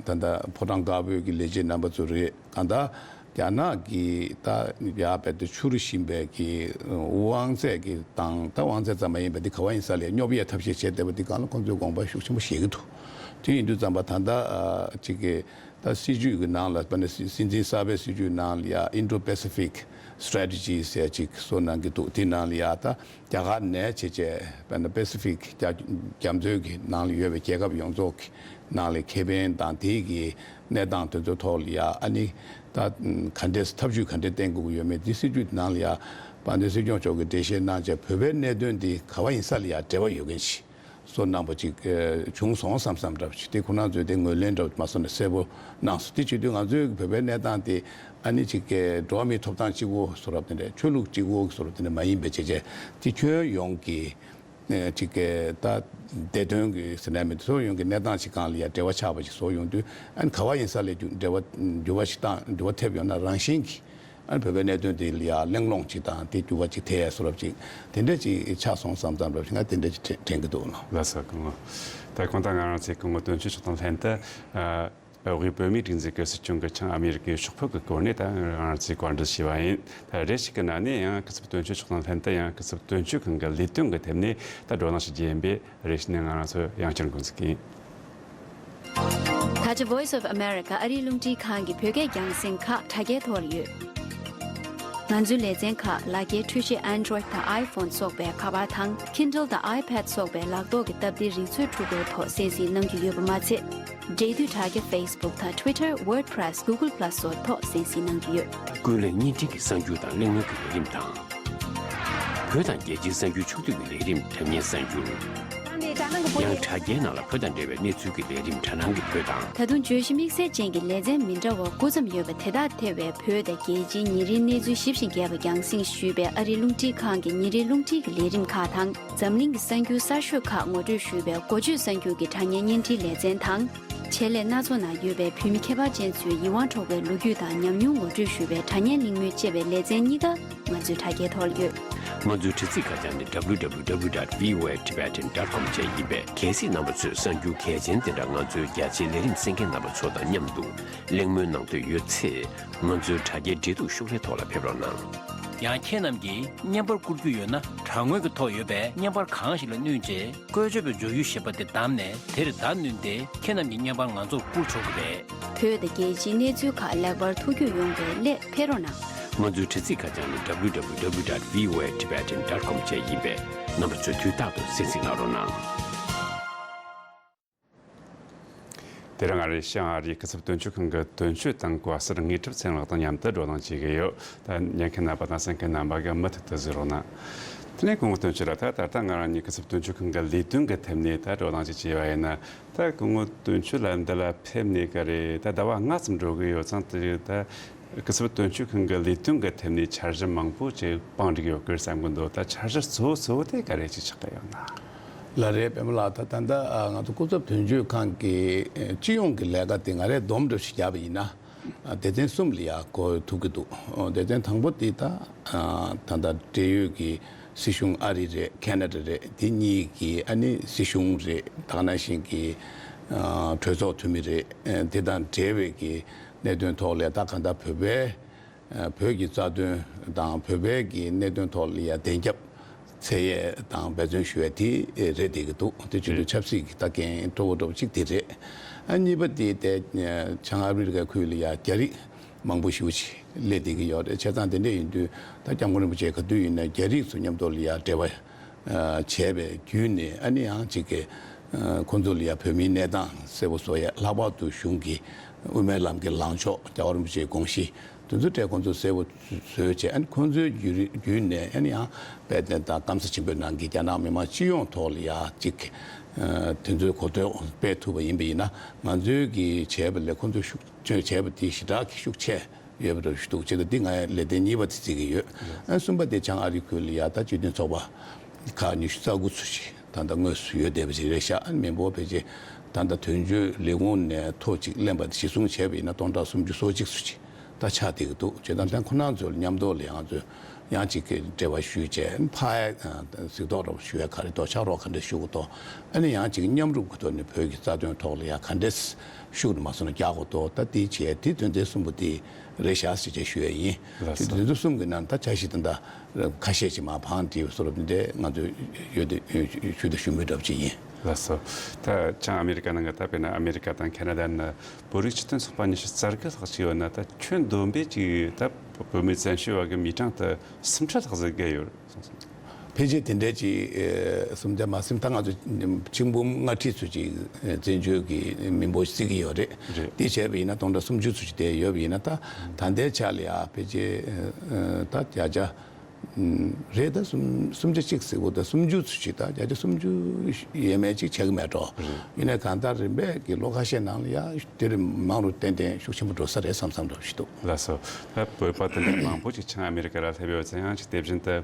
ད་ལྟ་ཕོ་བྲང་དཀར་པོའི་གི་ལས་བྱེད་རྣམ་པ་ཚོ་རེད། གང་ལྟར་རྒྱ་ནག་གིས་ད་ཡར་བལ་དུ་འཕྱུར་བཞིན་པའི་གི་དབང་ཚད་ཀྱི་དང་ད་དབང་ཚད་ཙམ་མ་ཡིན་པ་འདི་ག་བ་ཡིན་ས་ལས་སྙོབ་ཡས་ཐབས་ཤེས་བྱས་བསྡད་པ་འདི་སྒང་ལ་ཁོང་ཚོས་དགོངས་པ་ཤུགས་ཆེན་པོ་བཞེས་ཀྱི་འདུག་དེ་ཡིན་དུས་ཙམ་པ་ད་ལྟ་ཅིག་གི་ད་སྲིད་ཇུས་ཀྱི་ནང་ལ་དཔེར་ན་སྲིད་སྲིད་འཛིན་གསར་པའི་སྲིད་ཇུས་ནང་ལ་ཡ་Indo-Pacific Strategy་ཟེར་ཅིག་བཟོ་གནང་གི་འདུག་དེ་ནང་ལ་ཡ་ད་རྒྱ་གར་ནས་བྱས་བྱས་དཔེར་ན་Pacific་རྒྱ་རྒྱ་མཚོའི་གི་ནང་ལ་ཡོད་པའི་རྒྱལ་ཁབ་ཡོངས་རྫོགས་ཀྱི་ནང་ལ་ཁེ་ཕན་དང་དེའི་གི་གནས་སྟངས་དེ་ཚོའི་ཐོག་ལ་ཡ་ཨ་ནི་ད་ག་འདྲས་ཐབས་ཇུས་ག་འདྲས་བསྟན་དགོས་ཀྱི་ཡོད་མེད་འདི་སྲིད་ཇུས་ནང་ལ་ཡ་དཔལ་ལྡན་སྲིད་སྐྱོང་མཆོག་གིས་འགྲེལ་བཤད་གནང་བྱས་བོད་པའི་གནད་དོན་འདི་ག་བ་ཡིན་ས་ལ་ཡ་འབྲེལ་བ་ཡོད་མཁན་ཞིག་བཟོ་གནང་པ་ཅིག་ཨེ་བྱུང་སོང་བསམ་བསམ་འདྲ་པོ་ཅིག་དེ་ཁོ་རང་ཚོས་དེ་ངོས་ལེན་འདྲ་པོ་མ་བཟོ་ནས་གསལ་པོ་གནང་སོང་། དེ་བྱེད་དུས་ང་ཚོའི་བོད་པའི་གནས་སྟངས་དེ་ཨ་ནི་ཅིག་གི་འགྲོ་བ་མིའི་ཐོབ་ཐང་གཅིག་པོ་བཟོ་འདྲ་དེ་འདྲ་ཆོས་ལུགས་གཅིག་པོ་བཟོ་འདྲ་དེ་འདྲ་མ་ཡིན་པའི་བྱས་བྱས་དེ་ཁྱོན་ཡོངས་ཀྱི་ཨེ་ཅིག་གི་ད་བདེ་དོན་གྱི་ཟེར་ནས་མི་ཚོ་ཡོངས་ཀྱི་གནས་སྟངས་ཅིག་སྒང་ལ་ཡ་འབྲེལ་བ་ཆགས་པ་ཅིག་བཟོ་ཡོང་དུས་ཨ་ནི་ག་བ་ཡིན་ས་ལས་འགྱུར་འབྲེལ་བ་འགྱུར་བ་ཞིག་དང་འགྱུར་བ་ཐེབས་ཡོང་ན་རང་བཞིན་གྱིས། ཨ་ནི་བོད་པའི་གནད་དོན་དེ་ལ་ཡང་གླེང་སློང་ཅིག་དང་དེ་འགྱུར་བ་ཅིག་ཐེབས་ཡས་བཟོ་འདྲ་ཅིག་དེ་འདྲ་ཅིག་ཆགས་སོང་བསམ་བསམ་འདྲ་ཞིག་ང་དེ་འདྲ་ཅིག་དྲན་དྲན་གྱི་འདུག་ལགས། ལགས་སོ། སྐུ་ངོ། ད་གང་ལྟར་ང་རང་ཚོའི་སྐུ་ངོ་དོན་གཅོད་མཆོག་དང་ལྷན་དུ་ཨ་དབུས་བོད་མིའི་སྒྲིག་འཛུགས་ཀྱི་སྲིད་སྐྱོང་གི་བྱང་ཨ་མེ་རི་ཀའི་ཤོག་ཕོར་གྱི་སྐོར་ནས་ད་ང་རང་ཚོས་བཀའ་འདྲི་ཞུས་པ་ཡིན། ད་རེ་ཞིག་གི་ནང་ནས་ཡང་སྐུ་ཚབ་དོན་གཅོད་མཆོག་དང་ལྷན་དུ་ཡང་སྐུ་ཚབ་དོན་གཅོད་ཁང་གི་ལས་དོན་གྱི་ཐད་ནས་ད་བགྲོ་གླེང་ཞིག་བྱེད་ཡིན་པས། རེ་ཞིག་ནས་ང་རང་ཚོ་ཡང་བསྐྱར་འགོ་འཛུགས་ཀྱིན། ད་ཆ་Voice of America ཨ་རིའི་རླུང་འཕྲིན་ཁང་གི་བོད་སྐད་རྒྱང་སྲིང་ཁག་དྲ་རྒྱའི་ཐོག་ལ་ཡོད། ང་ཚོའི་ལེ་ཚན་ཁག་ལག་འཁྱེར་འཕྲུལ་ཆས་Android་དང་iPhone་སོགས་པའི་ཁ་པར་དང་Kindle་དང་iPad་སོགས་པའི་ལག་ཐོག་གི་སྟབས་བདེའི་རིག་མཛོད་འཕྲུལ་འཁོར་ཐོག་གསན་གཟིགས་གནང་རྒྱུ་ཡོད་པ་མ་ཚད། འབྲེལ་མཐུད་དྲ་རྒྱ་Facebook་དང་Twitter, WordPress, Google Plus་སོགས་ཐོག་གསན་གཟིགས་གནང་རྒྱུ་ཡོད། ཀུན་གླེང་བརྙན་འཕྲིན་གྱི་གསར་འགྱུར་དང་གླེང་མོལ་གྱི་ལས་རིམ་དང་། བོད་དང་རྒྱལ་སྤྱིའི་གསར་འགྱུར་ཕྱོགས་བསྡུས་ཀྱི་ལས་རིམ་དྲ་བརྙན་གསར་འགྱུར། ཡང་དྲ་རྒྱའི་ནང་ལ་བོད་དང་འབྲེལ་བའི་གནས་ཚུལ་གྱི་ལས་རིམ་དྲ་སྣང་གི་བོད་དང་། ད་དུང་བརྗོད་གཞི་དམིགས་བསལ་ཅན་གྱི་ལེ་ཚན་མི་འདྲ་བ་དགུ་ཙམ་ཡོད་པ་དེ་དག་ཐེ་བའི་བོད་དང་རྒྱལ་སྤྱིའི་ཉིན་རེའི་གནས་ཚུལ་ཞིབ་ཅིང་རྒྱས་པ་རྒྱང་སྲིང་ཞུས་པའི་ཨ་རིའི་རླུང་འཕྲིན་ཁང་གི་ཉིན་རེའི་རླུང་འཕྲིན་གྱི་ལས་རིམ་ཁག་དང་། འཛམ་གླིང་གི་གསར་འགྱུར་གསར་ཤོས་ཁག་ངོ་སྤྲོད་ཞུས་པའི་འགོ་བརྗོད་གསར་འགྱུར་གྱི་དྲ་བརྙན་བརྙན་འཕྲིན་ལེ་ཚན་དང་། བྱེད་ལས་སྣ་ཚོགས་ནང་ཡོད་པའི་བོད་མི་ཁྱད་པར་ཅན་ཚོའི་ཡིད་དབང་འཕྲོག་པའི་ལོ་རྒྱུས་དང་ཉམས་མྱོང་ངོ་སྤྲོད་ཞུས་པའི་དྲ་བརྙན་གླེང་མོལ་བཅས་པའི་ལེ་ཚན་གཉིས་ཀ་ང་ཚོའི་དྲ་རྒྱའི་ཐོག་ལ་ཡོད། ང་ཚོའི་དྲ་ཚིགས་ཁ་བྱང་ནི་W W W dot V O A Tibetan dot com བཅས་ཡིན་པས། གལ་སྲིད་རྣམ་པ་ཚོས་གསར་འགྱུར་གལ་ཆེན་དེ་འདྲ་ང་ཚོའི་རྒྱ་ཆེའི་ལས་རིམ་གསན་མཁན་རྣམ་པ་ཚོ་དང་མཉམ་དུ་གླེང་མོལ་གནང་འདོད་ཡོད་ཚེ། ང་ཚོའི་དྲ་རྒྱའི་འབྲེལ་གཏུག་ཤོག་ལྷེ་ཐོག་ལ་ཕེབས་རོགས་གནང་། ཡང་ཁྱེད་རྣམས་ཀྱིས་བརྙན་པར་བསྐུར་རྒྱུ་ཡོད་ན། དྲ་ངོས་ཀྱི་ཐོག་ཡོད་པའི་བརྙན་པར་གང་ཞིག་ལ་བསྣུན་རྗེས། བཀོལ་སྤྱོད་པའི་འཇོག་ཡུལ་ཞེས་པ་དེ་བདམས་ནས་དེར་བརྡ་བསྣུན་ཏེ། ཁྱེད་རྣམས་ཀྱི་བརྙན་པར་ང་ཚོར་བསྐུར་ཆོག་གི་རེད། བོད་དང་རྒྱལ་སྤྱིའི་གནས་ཚུལ་ཁག་ལེགས་པར་ཐུགས་རྒྱུས་ཡོང་བའི་སླད་ཕེབས་རོགས་གནང་། ང་ཚོའི་དྲ་ཚིགས་ཁ་བྱང་ནི་W W W dot V O A Tibetan dot com བཅས་ཡིན་པས། རྣམ་པ་ཚོས་དུས་རྟག་ཏུ་གསན་གཟིགས་གནང་རོགས་གནང་། དེ་རིང་ཨ་རིའི་བྱང་ཨ་རིའི་སྐུ་ཚབ་དོན་གཅོད་ཁང་གི་དོན་གཅོད་དང་བཀའ་ཟུར་དངོས་གྲུབ་ཚེ་རིང་ལགས་དང་མཉམ་དུ་བགྲོ་གླེང་བྱེད་ཀྱི་ཡོད། ད་ཉན་མཁན་རྣམ་པ་དང་གསན་མཁན་རྣམ་པ་གིས་མུ་མཐུད་དུ་གཟིགས་རོགས་གནང་། དེ་ནས་སྐུ་ངོ་དོན་གཅོད་ལགས། ད་ད་ལྟ་ང་རང་གཉིས་སྐུ་ཚབ་དོན་གཅོད་ཁང་གི་ལས་དོན་གྱི་ཐད་ནས་ད་བགྲོ་གླེང་ཅིག་བྱས་པ་ཡིན་ན། ད་སྐུ་ངོ་དོན་གཅོད་ལགས་འདི་ལ་ཕེབས་ནས་ག་རེ་ད་ཟླ་བ་ལྔ་ཙམ་འགྲོ་གི་ཡོད་ཙང་། དེ་ད་སྐུ་ཚབ་དོན་གཅོད་ཁང་གི་ལས་དོན་གྱི་ཐད་ནས་འཆར་གཞི་མང་པོ་ཅིག་བང་བསྒྲིགས་ཡོད་ཀྱི་རེད་བསམ་གྱི་འདུག་ད་འཆར་གཞི་གཙོ་བོ་གཙོ་བོ་དེ་ག་རེ་ཅིག་ཆགས་ཀྱི་ཡོད་ན། ལགས་རེད། པད་མ་ལགས། ད་ད་ལྟ་ཨ་ང་ཚོ་སྐུ་ཚབ་དོན་གཅོད་ཁང་གི་ཨ་སྤྱི་ཡོངས་ཀྱི་ལས་ཀ་དེ་ང་རས་སྡོམ་འདྲ་ཞིག་བརྒྱབ་པ་ཡིན་ན། ཨ་སྡེ་ཚན་གསུམ་ལ་ཡ་བགོ་ཐུབ་ཀྱི་འདུག་ཨ་སྡེ་ཚན་དང་པོ་དེ་ད་ཨ་ད་ལྟ་འབྲེལ་ཡོད་ཀྱི་སྲིད་གཞུང་ཨ་རི་རེད། ཁེ་ན་ཌ་རེད། དེ་གཉིས་ཀྱི་ཨ་ནི་སྲིད་གཞུང་རེད། ད་ག་ནང་བཞིན་གྱི་ཨ་གྲོས་ཚོགས་འཐུས་མི་རེད། ཨ་དེ་དང་འབྲེལ་བའི་གི་གནད་དོན་ཐོག་ལ་ད་གང་ལྟར་བོད་པའི་ཨ་བོད་ཀྱི་རྩ་དོན་དང་བོད་པའི་གི་གནད་དོན་ཐོག་ལ་ཡ་བདེན་རྒྱབ་འཚོལ་ཡས་དང་འབད་བརྩོན་ཞུ་ཡས་དེ་རེད་བསྡད་ཀྱི་འདུག་དེ་བྱེད་དུས་ཆབ་སྲིད་ཀྱི་ད་འགན་སྤྲོ་བོ་འདྲ་བོ་གཅིག་དེ་རེད། ཨ་གཉིས་པ་དེ་དེ་བྱང་ཨ་མི་རི་ཀ་ཁུལ་ལ་ཡ་རྒྱ་རིགས་མང་པོ་ཞེ་པོ་ཅིག་སླེབས་བསྡད་ཀྱི་ཡོད་རེད། བྱས་ཙང་དེ་འདྲ་ཡིན་དུས་ད་སྐྱབས་མགོན་རིན་པོ་ཆེ་ག་དུས་ཡིན་ན་རྒྱ་རིགས་ཚོ་མཉམ་དུ་ལ་ཡ་འབྲེལ་བ་ཨ་བྱས་པའི་བརྒྱུད་ནས། ཨ་ནི་ཡང་གཅིག་གི་ཨ་ཁོང་ཚོ་ལ་ཡ་བོད་མིའི་གནས་སྟངས་གསལ་པོ་བཟོ་ཡ། ལྷག་པར་དུ་གཞུང་གི་དབུ་མའི་ལམ་གྱི་ལངས་ཕྱོགས། རྒྱལ་བ་རིན་པོ་ཆེའི་དགོངས་གཞི་དེ་ཚོ་གྲས་ཁོང་ཚོས་གསལ་པོ་བཟོས་བྱས། ཨ་ནི་ཁོང་ཚོའི་བརྒྱུད་རིམ་བརྒྱུད་ནས། ཨ་ནི་ཡང་དཔལ་ལྡན་དང་སྐམ་ས་ཆེན་པོའི་ནང་གི་རྒྱ་ནག་མི་མང་སྤྱི་ཡོངས་ཐོག་ལ་ཡ་གཅིག་ཨ་དེ་ཚོའི་གོ་རྟོགས་སྤེལ་ཐུབ་པ་ཡིན་པ་ཡིན་ན། ང་ཚོའི་གི་བྱས་པ་ལས་ཁོང་ཚོས་ཤུགས་ཆེ་བྱས་པ་དེ་ཞེ་དྲག་གི་ཤུགས་ཆེ་ཡོད་པ་འདྲ་ཞིག་འདུག་བྱས་ཙང་འདི་ང་ལས་དོན་གཉིས་པ་དེ་བརྩི་གི་ཡོད། ཨ་གསུམ་པ་དེ་བྱང་ཨ་རི་ཁུལ་ལ་ཡ་ད་སྤྱི་མཐུན་ཚོགས་པ་ཁག་ཉི་ཤུ་རྩ་དགུ་ཚོ་ཞིག་ད་ལྟ་དངོས་སུ་ཡོད་བསྡད་པ་ཞིག་རེད་ཤག་ཨ་མི་འབོར་ཕལ་ཆེར་ད་ལྟ་དོན་གཅོད་ལས་ཁུངས་ནས་ཐོ་གཅིག་ལེན་པ་དེ་གཞི་བཟུང་བྱས་པ་ཡིན་ན་སྟོང་ཕྲག་སུམ་ཅུ་སོ་གཅིག་ཙམ་ཅིག་ད་ཆགས་བསྡད་ཀྱི་འདུག་བྱས་ཙང་ད་ཁོ་རང་ཚོ་ལ་མཉམ་དུ་ལ་ང་ཚོས་ཡང་གཅིག་གི་འབྲེལ་བ་ཞུས་བྱས། ཕར་ཡ་གཟིགས་རྟོག་འདྲ་པོ་ཞུ་ཡ་ག་རེ་འདུག་ཕྱག་རོགས་ག་འདྲ་ཞུ་དགོས་འདུག་ཨ་ནི་ཡང་གཅིག་མཉམ་རུབ་ཀྱི་ཐོག་ནས་བོད་ཀྱི་རྩ་དོན་ཐོག་ལ་ཡ་ག་འདྲས་ཤུགས་དུ་མ་སོང་ན་རྒྱག་དགོས་འདུག་ད་དེ་བྱས་དེ་དོན་ཚན་གསུམ་པོ་དེ་རེད་ཤག་ཟེར་བྱས་ཞུ་ཡ་ཡིན། ལགས་སོ། དེ་དོན་ཚན་གསུམ་གྱི་ནང་ད་འཆར་གཞི་དེ་འདྲ་ཁ་ཤས་ཅིག་མར་བང་བསྒྲིགས་པ་བཟོ་འདྲ་དེ་འདྲས་ང་ཚོས་ཡོད་དེ་ཞུ་དང་ཞུ་མུས་འདྲ་པོ་ཅིག་ཡིན། ལགས་སོ། ད་བྱང་ཨ་མེ་རི་ཀ་ནང་གི་ད་དཔེར་ན་ཨ་མེ་རི་ཀ་དང་ཁེ་ན་ཌ་ནས་བོད་རིགས་སྤྱི་མཐུན་ཚོགས་པ་ཉི་ཤུ་རྩ་དགུ་ལྷག་ཅིག་ཡོད་ན། ད་ཁྱོན་བསྡོམས་པས་ཅིག་ད་བོད་མི་བཙན་བྱོལ་བ་གི་མི་གྲངས་དེ་སུམ་ཁྲི་ལྷག་ཙམ་བརྒལ་ཡོད་རེད་གསུངས་སོང་། ཕལ་ཆེར་དེ་འདྲས་ཅིག་ཨེ་སུམ་བརྒྱ་མ་ཟིན། ད་ང་ཚོ་ཆིག་འབུམ་ལྔ་ཁྲི་ཚོ་ཅིག་ཨེ་བཙན་བྱོལ་གྱི་མི་འབོར་བརྩི་གི་ཡོད་རེད། རེད། དེ་བྱས་པ་ཡིན་ན་སྟོང་ཕྲག་སུམ་ཅུ་ཚོ་ཅིག་དེ་ཡོད་པ་ཡིན་ན། ད་ད་ལྟའི་ཆ་ལ་ཡ་ཕལ་ཆེར་ཨེ་ད་བརྒྱ་ཆ་ རེད། ད་སུམ་སུམ་ཆ་གཅིག་ཟེར་གོ། ད་སུམ་ཅུ་ཚོ་ཅིག་ད་བརྒྱ་ཆ་སུམ་ཅུ་ཡས་མས་ཅིག་ཆགས་ཀྱི་མེད་འགྲོ། ཡིན་ནའི་གང་ལྟར་རིམ་པས་ཀྱི་ལོ་ཁ་ཤས་ནང་ལ་ཡ་དེ་རིང་མང་རུ་ཏན་ཏན་ཤུགས་ཆེན་པོ་འགྲོ་ས་རེད་བསམ་བསམ་འདྲ་ཞིག་འདུག། ལགས་སོ། ད་བོད་པ་དེ་འདྲ་མང་པོ་ཅིག་བྱང་ཨ་མི་རི་ཀ་ལ་སླེབས་ཡོད་ཙང་། ཡང་ཅིག་དེ་བཞིན་དུ་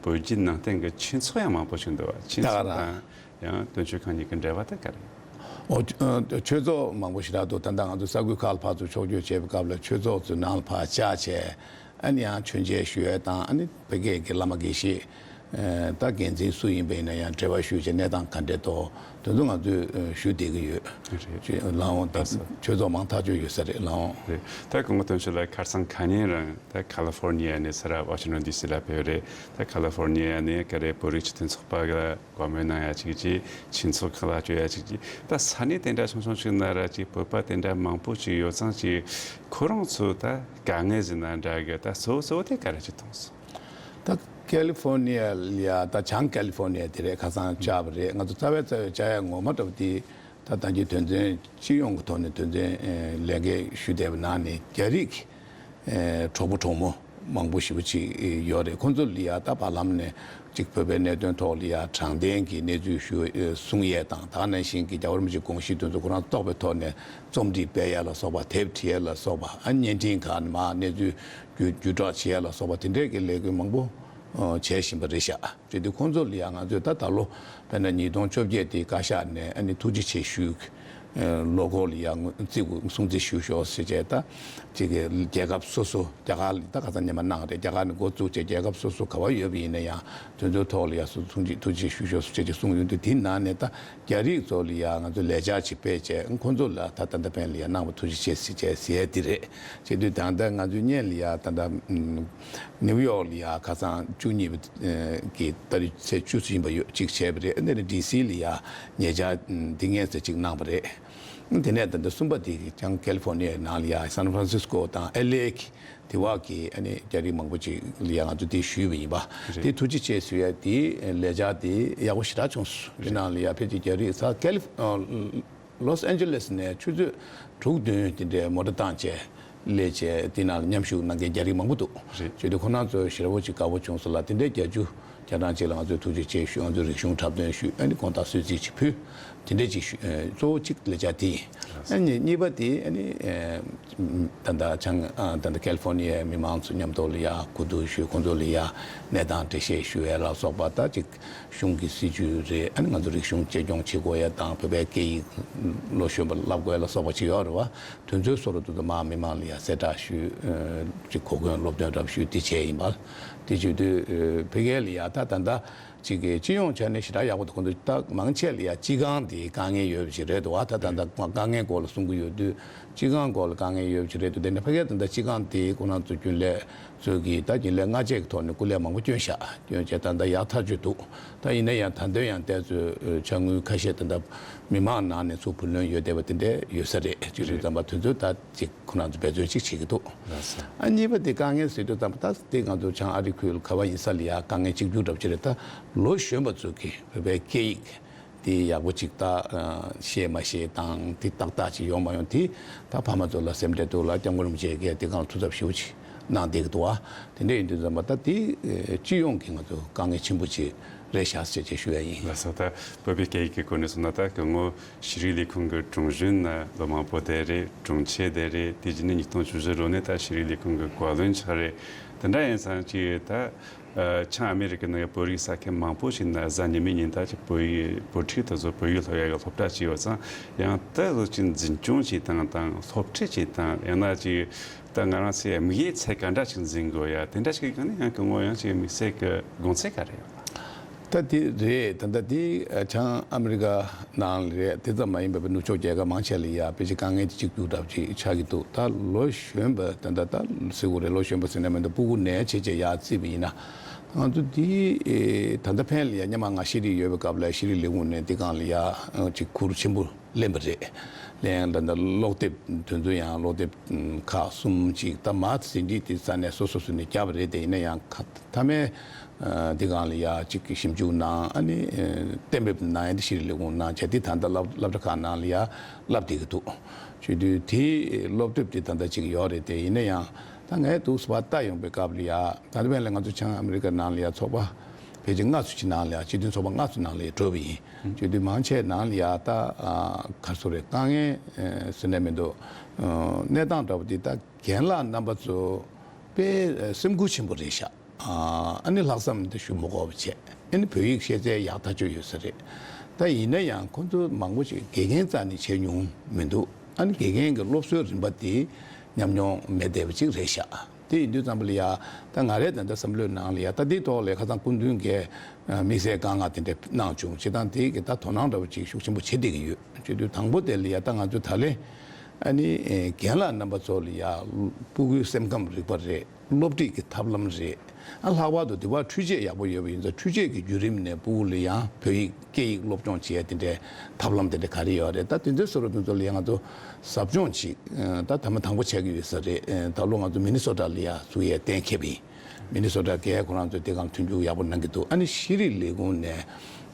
བོད་བརྒྱུད་ནང་བསྟན་གྱི་ཆོས་ཚོགས་ཡང་མང་པོ་ཞིག་འདུག་བ། ཆོས་ད་ག་ཚོགས་རང་དང་ཡང་དོན་གཅོད་ཁང་གཉིས་ཀྱི་འབྲེལ་བ་དེ་ག་རེ། ཨོ། ཆོས་ཚོགས་མང་པོ་ཞེ་དྲག་འདུག། ད་ལྟ་ང་ཚོ་ས་ཁུལ་ཁག་ལ་ཕར་ཚུར་ཕྱོགས་བསྐྱོད་བྱེད་པའི་སྐབས་ལ་ཆོས་ཚོགས་ཚོའི་ནང་ལ་ཕར་བཅར་བྱས། ཨ་ནི་ཡང་མཆོད་མཇལ་ཞུ་ཡས་དང་། ཨ་ནི་ཕ་གིའི་གི་བླ་མ་དགེ་བཤེས་ད་འགན་འཛིན་སུ་ཡིན་པ་ཡིན་ན་ཡང་འབྲེལ་བ་ཞུས་བྱས་གནས་སྟངས་ག་འདྲས་འདུག། དེ་ཚོ་ང་ཚོས་ཞུ་བསྡད་ཀྱི་ཡོད། ལགས་འོང་། ད་ཆོས་ཚོགས་མང་ཐག་ཆོད་ཡོད་ས་རེད། ལགས་འོང་། རེད། ད་སྐུ་ངོ་དོན་གཅོད་ལགས་ཁ་སང་ཁ་ཉིན་རང་ད་ཁ་ལི་ཧྥོར་ནི་ཡ་ནས་ཚུར་ཝ་ཤིང་ཊོན་ཌི་སི་ལ་ཕེབས་རེད། ད་ཁ་ལི་ཧྥོར་ནི་ཡ་ནས་ག་རེ་བོད་རིགས་སྤྱི་མཐུན་ཚོགས་པ་གི་བཀའ་མོལ་གནང་ཡ་ཅིག་ཅིག། ཆོས་ཚོགས་ཁག་ལ་བསྐྱོད་ཡ་ཅིག་ཅིག། ད་ས་གནས་དེ་འདྲ་ཆུང་ཆུང་ཞིག་ན་ར་ཅིག་བོད་པ་དེ་འདྲ་མང་པོ་ཅིག་ཡོད་ཙང་ཅིག་ཁོ་རང་ཚོ་ད་དཀའ་ངལ་ཟེར་ན་འདྲ་གི། ད་གཙོ་བོ་གཙོ་བོ་དེ་ག་རེ་ཅིག་མཐོང་སོང་། ད་ཀ་ལི་ཧྥོར་ནི་ཡ་ལ་ཡ། ད་བྱང་ཀ་ལི་ཧྥོར་ནི་ཡ་དེ་རེད། ཁ་སང་བཅར་བ་རེད། ང་ཚོ་རྩ་བའི་རྩ་བའི་བཅར་ཡ་ངོ་མ་འདྲ་བོ་དེ། ད་ད་གིན་དོན་ཚན་སྤྱི་ཡོངས་ཀྱི་ཐོག་ནས་དོན་ཚན་ལས་འགན་ཞུ་བསྡད་པའི་ནང་ནས་རྒྱ་རིགས་གྲོགས་པོ་གྲོགས་མོ་མང་པོ་ཞེ་པོ་ཅིག་ཡོད་རེད། ཁོང་ཚོ་ལ་ཡ་ད་བར་ལམ་ནས་ཅིག་བོད་པའི་གནད་དོན་ཐོག་ལ་ཡ་དྲང་བདེན་གྱི་གནས་ཚུལ་ཞུ་གསུང་ཡས་དང་། ད་ག་ནང་བཞིན་གྱི་རྒྱལ་བ་རིན་པོ་ཆེའི་དགོངས་གཞི་དེ་ཚོ་ཁོ་རང་རྟོགས་པའི་ཐོག་ནས་རྩོམ་སྒྲིག་སྤེལ་ཡས་ལ་སོགས་པ། དེབ་བྲིས་ཡས་ལ་སོགས་པ། ཨ། བརྙན་འཕྲིན་ཁག་ནས་མར་གནས་ཚུལ་བརྒྱུད་བརྒྱུད་བསྒྲགས་བྱེད་ཡས་ལ་སོགས་པ། དེ་འདྲས་ཀྱི་ལས་འགུལ་མང་པོ་བྱེད་བཞིན་པ་རེད་ཤག། བྱེད་དུས་ཁོང་ཚོ་ལ་ཡང་ང་ཚོས་ད་ད་ལོ་དཔེར་ན་ཉིས་སྟོང་བཅོ་བརྒྱད་དེའི་བཀའ་ཤག་ནས་ཨ་ནི་ཐུགས་རྗེ་ཆེ་ཞུ། ལོ་འཁོར་ལ་ཡང་བརྩི་དགོས། སྲུང་བརྩི་ཞུ་ཤོག་ཟེར་བྱས། ད་ཅིག་གི་རྒྱལ་ཁབ་སོ་སོ། རྒྱ་གར་ལ་ད་ཁ་སང་ཉི་མ་གནང་རེད། རྒྱ་གར་ནས་འགོ་བཙུགས་བྱས་རྒྱལ་ཁབ་སོ་སོ་ག་བ་ཡོད་པ་ཡིན་ན་ཡང་དེ་ཚོའི་ཐོག་ལ་ཡང་སྲུང་བརྩི་ཐུགས་རྗེ་ཆེ་ཞུ་ཤོག་ཟེར་བྱས་ཅིག་གསུངས་ཡོང་དུས། དེའི་ནང་ནས་ད་རྒྱ་རིགས་ཚོ་ལ་ཡང་ང་ཚོས་ལས་འཆར་ཅིག་སྤེལ་བྱས། ཁོང་ཚོ་ལ་ད་ད་ལྟ་ཕན་ལ་ཡང་གནང་བ་ཐུགས་རྗེ་ཆེ་ཟེར་བྱས་ཟེར་ཡས་དེ་རེད། བྱེད་དུས་ད་ལྟ་ང་ཚོའི་སྔོན་ལ་ཡ་ད་ལྟ་ཨམ་ནིའུ་ཡོག་ལ་ཡ་ཁ་སང་བཅུ་གཉིས་པ་གི་ཏ་རིག་ཚེས་བཅུ་ཙམ་ཡིན་པ་ཡོད་ཅིག་བྱས་པ་རེད། ཨ་ནི་ཌི་སི་ལ་ཡ་ཉེ་ཆར་འདི་སྔོན་ཚེ་ཅིག་གནང་བ་རེད། དེ་ནས་ད་ལྟ་གསུམ་པ་དེ་ཀྱང་ཀ་ལི་ཧྥོར་ནི་ཡའི་ནང་ལ་ཡ་སན་ཧྥ་རན་སིས་ཀོ་དང་ཨེལ་ཨེ་གི་དེ་བ་གི་ཨ་ནི་རྒྱ་རིགས་མང་པོ་ཅིག་ལ་ཡ་ང་ཚོ་དེ་ཞུས་པ་ཡིན་པ། རེད། དེ་ཐུགས་རྗེ་ཆེ་ཞུ་ཡ་དེ་ལས་འཆར་དེ་ཡག་པོ་ཞེ་དྲག་བྱུང་སོང་། དེ་རེད། ནང་ལ་ཡ་ཕལ་ཆེར་རྒྱ་རིགས་ས་ཀ་ལི་ཨ། ལོས་ཨན་ཇེ་ལེས་ནས་ཆུ་ཚོད་དྲུག་བདུན་དེ་འདྲའི་མོ་ཊ་བཏང་བྱས་སླེབས་བྱས་དེ་ནང་ལ་མཉམ་ཞུགས་གནང་མཁན་རྒྱ་རིགས་མང་པོ་འདུག། རེད། བྱས་དུས་ཁོ་རང་ཚོ་ཞེ་པོ་ཅིག་དགའ་པོ་བྱུང་སོང་ལ། དེ་འདྲའི་བརྒྱད་ཅུ་གྱ་གྲངས་ཅིག་ལ་ང་ཚོས་ཐུགས་རྗེ་ཆེ་ཞུ། ང་ཚོའི་རིག་གཞུང་འཁྲབ་སྟོན་ཞུས། ཨ་ནི་དགོང་དག་གསོལ་ཚིགས་ཅིག་ཕུལ། དེ་འདྲ་ཅིག་ཞུ། ཨ། གཙོ་བོ་གཅིག་ལས་འཆར་དེ་ཡིན། ཨ་ནི་གཉིས་པ་དེ་ཨ་ནི་ད་ལྟ་བྱང་ཨ་ད་ལྟ་ཀ་ལི་ཧྥོར་ནི་ཡའི་མི་མང་ཚོ་མཉམ་དུ་ལ་ཡ་གོ་བསྡུར་ཞུས། ཁོང་ཚོ་ལ་ཡ་གནས་སྟངས་འགྲེལ་བཤད་ཞུ་ཡས་ལ་སོགས་པ། ད་ཅིག་གཞུང་གི་སྲིད་ཇུས་རེད། ཨ་ནི་ང་ཚོ་རིག་གཞུང་གཅེས་སྐྱོང་བྱེད་དགོས་ཡ་དང་། བོད་པའི་སྐད་ཡིག་ལོ་གཞོན་པ་བསླབ་དགོས་ཡ་ལ་སོགས་པ་ཅིག་ཡོད་རེད་བ། དེ་ཚོའི་བཟོ་འདྲ་དེ་ཚོ་མར་མི་མང་ལ་ཡ་གསལ་བསྒྲགས་ཞུས། ཨ། ཅིག་གོ་སྐོན་སློབ་སྟོན་འདྲ་པོ་ཞུས། དེ་བྱས་ཡིན་པ། དེ་བྱེད་དུས་ཨ་ཕ་གི་ལ་ཡ་ད་ད་ལྟ་ཅིག་གི་སྤྱི་ཡོངས་ཆ་ནས་ཞེ་དྲག་ཡག་པོ་འདུག། ཁོང་ཚོ་ད་མང་ཆེ་ལ་ཡ་སྤྱི་ཁང་དེ་དཀའ་ངལ་ཡོད་པ་ཞིག་རེད་འདུག་བ། ད་ད་ལྟ་དཀའ་ངལ་སྐོར་ལ་གསུང་གི་ཡོད་དུས། སྤྱི་ཁང་སྐོར་ལ་དཀའ་ངལ་ཡོད་པ་ཞིག་རེད་འདུག། དེ་ནས་ཕ་གིའི་ད་ལྟ་སྤྱི་ཁང་དེ་ཁོ་རང་ཚོ་རྒྱུན་ལས་ཚོས་ཀྱིས་ད་རྒྱུན་ལས་སྔ་རྗེས་ཀྱི་ཐོག་ནས་སྐུ་ལས་མང་པོ་བསྐྱོན་ཤག། བསྐྱོན་བྱས་ད་ལྟ་ཡག་ཐག་ཆོད་འདུག། ད་ཡིན་ན་ཡང་ད་དུང་ཡང་ཏོག་ཙམ་ཨ་ཅ་དངུལ་ཁ་ཤས་ད་ལྟ་མི་མང་ནང་ནས་ཚུར་བུ་ལོན་ཡོད་བསྡད་པ་དེ་འདྲ་ཡོད་ས་རེད། བྱས་དུས་ཙམ་པ་དེ་ཚོ་ད་ཅིག་ཁོ་རང་ཚོ་འབད་བརྩོན་ཅིག་བྱེད་ཀྱི་འདུག། ལགས་སོ། ཨ། གཉིས་པ་དེ་དཀའ་ངལ་ཟེར་དུས་ཙམ་པ། ད་དེ་ང་ཚོ་བྱང་ཨ་རི་ཁུལ་ག་བ་ཡིན་ས་ལ་ཡ་དཀའ་ངལ་གཅིག་གྱུར་འདྲ་པོ་ཅིག་རེད། ད་ལོ་གཞོན་པ་ཚོ་གིས་བོད་པའི་སྐད་ཡིག་དེ་ཡག་པོ་ཅིག་ད་ཨ་ཤེས་མ་ཤེས་དང་། དེ་ཏག་ཏག་ཅིག་ཡོང་མ་ཡོང་དེ་ད་ཕ་མ་ཚོ་ལ་སེམས་ཁྲལ་འདུག་ལ། སྐྱབས་མགོན་རིན་པོ་ཆེ་གིས་དེ་སྒང་ཐུགས་འཚབ་ཞེ་པོ་ཅིག་གནང་བསྡད་ཀྱི་འདུག་བ། དེ་འདྲ་ཡིན་དུས་ཙམ་པ་ད་དེ་ཨ་སྤྱི་ཡོངས་ཀྱི་ང་ཚོ་དཀའ་ངལ་ཆེན་པོ་ཅིག་རེད་ཤག་ཟེར་བྱས་ཞུ་ཡ་ཡིན། ལགས་སོ། ད་བོད་པའི་སྐད་ཡིག་གི་སྐོར་ནས་གསུངས་ན། ད་སྐུ་ངོ་ཤེས་རིག་ལས་ཁུངས་ཀྱི་དྲུང་གཞོན་ན་ལོ་མང་པོ་བསྡད་རེད། དྲུང་ཆེ་བསྡད་རེད། དེ་རྗེས་ནས་ཉིས་སྟོང་བཅུ་བཞི་ལོ་ནས་ད་ཤེས་རིག་ལས་ཁུངས་ཀྱི་བཀའ་བློན་ཆགས་རེད། དེ་འདྲ་ཡིན་ཙང་ཅིག་ད་ཨ་བྱང་ཨ་མི་རི་ཀའི་ནང་གི་བོད་རིགས་ས་ཁུལ་མང་པོ་ཞིག་ན་གཟའ་ཉི་མའི་ཉིན་ད་ཅིག་བོད་ཡིག་བོད་ཕྲུག་དེ་ཚོ་བོད་ཡིག་སློབ་ཡ་གི་སློབ་གྲྭ་ཅིག་ཡོད་ཙང་། ཡང་དེ་ཚོ་ཅིག་འཛིན་སྐྱོང་བྱེད་སྟངས་དང་སློབ་ཁྲིད་བྱེད་སྟངས། ཡང་ན་ཅིག་ད་ང་རང་ཚོའི་དམིགས་ཡུལ་ཚད་ག་འདྲ་ཞིག་འཛིན་དགོས་ཡ། དེ་འདྲ་ཞིག་གི་སྒང་ནས་ཡང་སྐུ་ངོ་ཡང་ཅིག་དམིགས་བསལ་གྱི་དགོངས་ཚུལ་ག་རེ་ཡོད་ལ། ད་དེ་རེད། ད་ལྟ་དེ་བྱང་ཨ་མི་རི་ཀ་ནང་ལ་རེད། དེ་ཙམ་མ་ཡིན་པར་ནུབ་ཕྱོགས་རྒྱལ་ཁབ་མང་ཆེ་ལ་ཡ་ཕལ་ཆེར་དཀའ་ངལ་དེ་གཅིག་གྱུར་འདྲ་པོ་ཅིག་ཆགས་ཀྱི་འདུག། ད་ལོ་གཞོན་པ་ད་ལྟ་ད་ཟེར་དགོས་རེད། ལོ་གཞོན་པ་ཟེར་ན་མི་འདུག། སྤུ་གུ་ནས་བྱས་བྱས་ཡར་བརྩིས་པ་ཡིན་ན། ང་ཚོ་དེ་ད་ལྟ་ཕན་ལ་ཡ་སྔོན་མ་ང་ཤེས་རིག་ཡོད་པའི་སྐབས་ལ་ཤེས་རིག་ལས་ཁུངས་ནས་དེ་སྒང་ལ་ཡ་ཅིག་ཁུར་ཆེན་པོ་ལེན་པ་རེད། ལེན། ད་ལྟ་ཀློག་དེབ་དེ་ཚོ་ཡང་ཀློག་དེབ་ཁག་གསུམ་ཅིག་ད་མར་ཟིན་བྲིས་དེ་ས་གནས་སོ་སོ་སོ་ནས་བརྒྱབ་པ་རེད། དེ་ཡིན་ན་ཡང་ཁ་མཐའ་མའི་ཨ་འདི་སྒང་ལ་ཡ་ཅིག་གི་ཞིབ་འཇུག་གནང་། ཨ་ནི་ཨ་གཏན་འབེབས་གནང་ཡ་དེ་ཤེས་རིག་ལས་ཁུངས་གནང་བྱས། དེ་ད་ལྟ་སློབ་སློབ་གྲྭ་ཁག་ནང་ལ་ཡ་བསླབ་བསྡད་ཀྱི་འདུག། བྱས་དུས་དེ་ཀློག་དེབ་དེ་ད་ལྟ་ཅིག་ཡོད་རེད། དེ་ཡིན་ན་ཡང་། ད་ངས་འདུག་སེ་ལྟ་ཡོང་པའི་སྐབས་ལ་ཡ། ད་ལྟ་བར་ལ་ང་ཚོ་བྱང་ཨ་མི་རི་ཀ་ནང་ལ་ཡ་ཚོགས་པ་ཕལ་ཆེར་ལྔ་ཙམ་ཅིག་ནང་ལ་ཡ། སྤྱི་མཐུན་ཚོགས་པ་ལྔ་ཙམ་ནང་ལ་ཡ་འགྲོ་བ་ཡིན། སྤྱི་འཐུས་མང་ཆེ་ནང་ལ་ཡ་ད་ག་རེ་ཟེར་དགོས་རེད། དཀའ་ངལ་ཟེར་ནས་མི་འདུག་གནས་སྟངས་འདྲ་པོ་འདི་ད་རྒན་ལགས་རྣམ་པ་ཚོ་དཔེ་སེམས་འགུལ་ཆེན་པོ་རེད་ཤག་ཨ་ནི་ལྷག་བསམ་དེ་ཞུ་མི་དགོས་པ་བྱས། ཨ་ནི་བོད་ཡིག་ཤེས་ཚད་ཡག་ཐག་ཆོད་ཡོད་ས་རེད། ད་ཡིན་ན་ཡང་ཁོ་ཚོ་མང་པོ་ཞིག་དགེ་རྒན་རྩ་ནས་བྱས་མྱོང་མི་འདུག་ཨ་ནི་དགེ་རྒན་གྱི་སློབ་གསོའི་རིམ་པ་དེ་ཉམས་མྱོང་མེད་བསྡད་པ་ཅིག་རེད་ཤག་དེ་ཡིན་དུས་ཙམ་པ་ལ་ཡ། ད་ང་རའི་ད་ལྟ་བསམ་བློའི་ནང་ལ་ཡ། ད་དེའི་ཐོག་ལ་ཁ་སང་སྐུ་མདུན་གྱིས་དམིགས་བསལ་བཀའ་མངགས་དེ་འདྲ་གནང་བྱུང་། བྱེད་སྟངས་དེ་གི་ད་དོ་སྣང་འདྲ་པོ་ཅིག་ཤུགས་ཆེན་པོ་བྱེད་བསྡད་ཀྱི་ཡོད། བྱེད་དུས་དང་པོ་དེ་ལ་ཡ་ད་ང་ཚོས་ད་ལན་ཨ་ནི་རྒན་ལགས་རྣམ་པ་ཚོ་ལ་ཡ་སྤུ་གུའི་སེམས་ཁམས་རིག་པ་རེད། སློབ་ཁྲིད་ཀྱི་ཐབས་ལམ་རེད། ཨ་ལྷག་པར་དུ་དེ་བར་འཕྲུལ་ཆས་ཡག་པོ་ཡོད་པ་ཡིན་ཙང་འཕྲུལ་ཆས་ཀྱི་བརྒྱུད་རིམ་ནས་སྤུ་གུ་ལ་ཡང་བོད་ཡིག་སྐད་ཡིག་སློབ་སྦྱོང་བྱེད་ཡ་དེ་འདྲའི་ཐབས་ལམ་དེ་འདྲ་ག་རེ་ཡོད་རེད། ད་དེ་ཚོའི་བཟོ་འདྲ་དེ་ཚོ་ལ་ཡང་ང་ཚོ་ཟབ་སྦྱོང་ཅིག་ད་ཐ་མ་དང་པོ་བྱེད་ཀྱི་ཡོད་ས་རེད། ད་ལོ་ང་ཚོ་མི་ནི་སོ་ཊ་ལ་ཡ་བཙུགས་ཡས་གཏན་འཁེལ་བ་ཡིན། མི་ནི་སོ་ཊ་གས་ཁོ་རང་ཚོས་དེ་གང་མཐུན་འགྱུར་ཡག་པོ་གནང་གི་འདུག་ཨ་ནི་ཤེས་རིག་ལས་ཁུངས་ནས་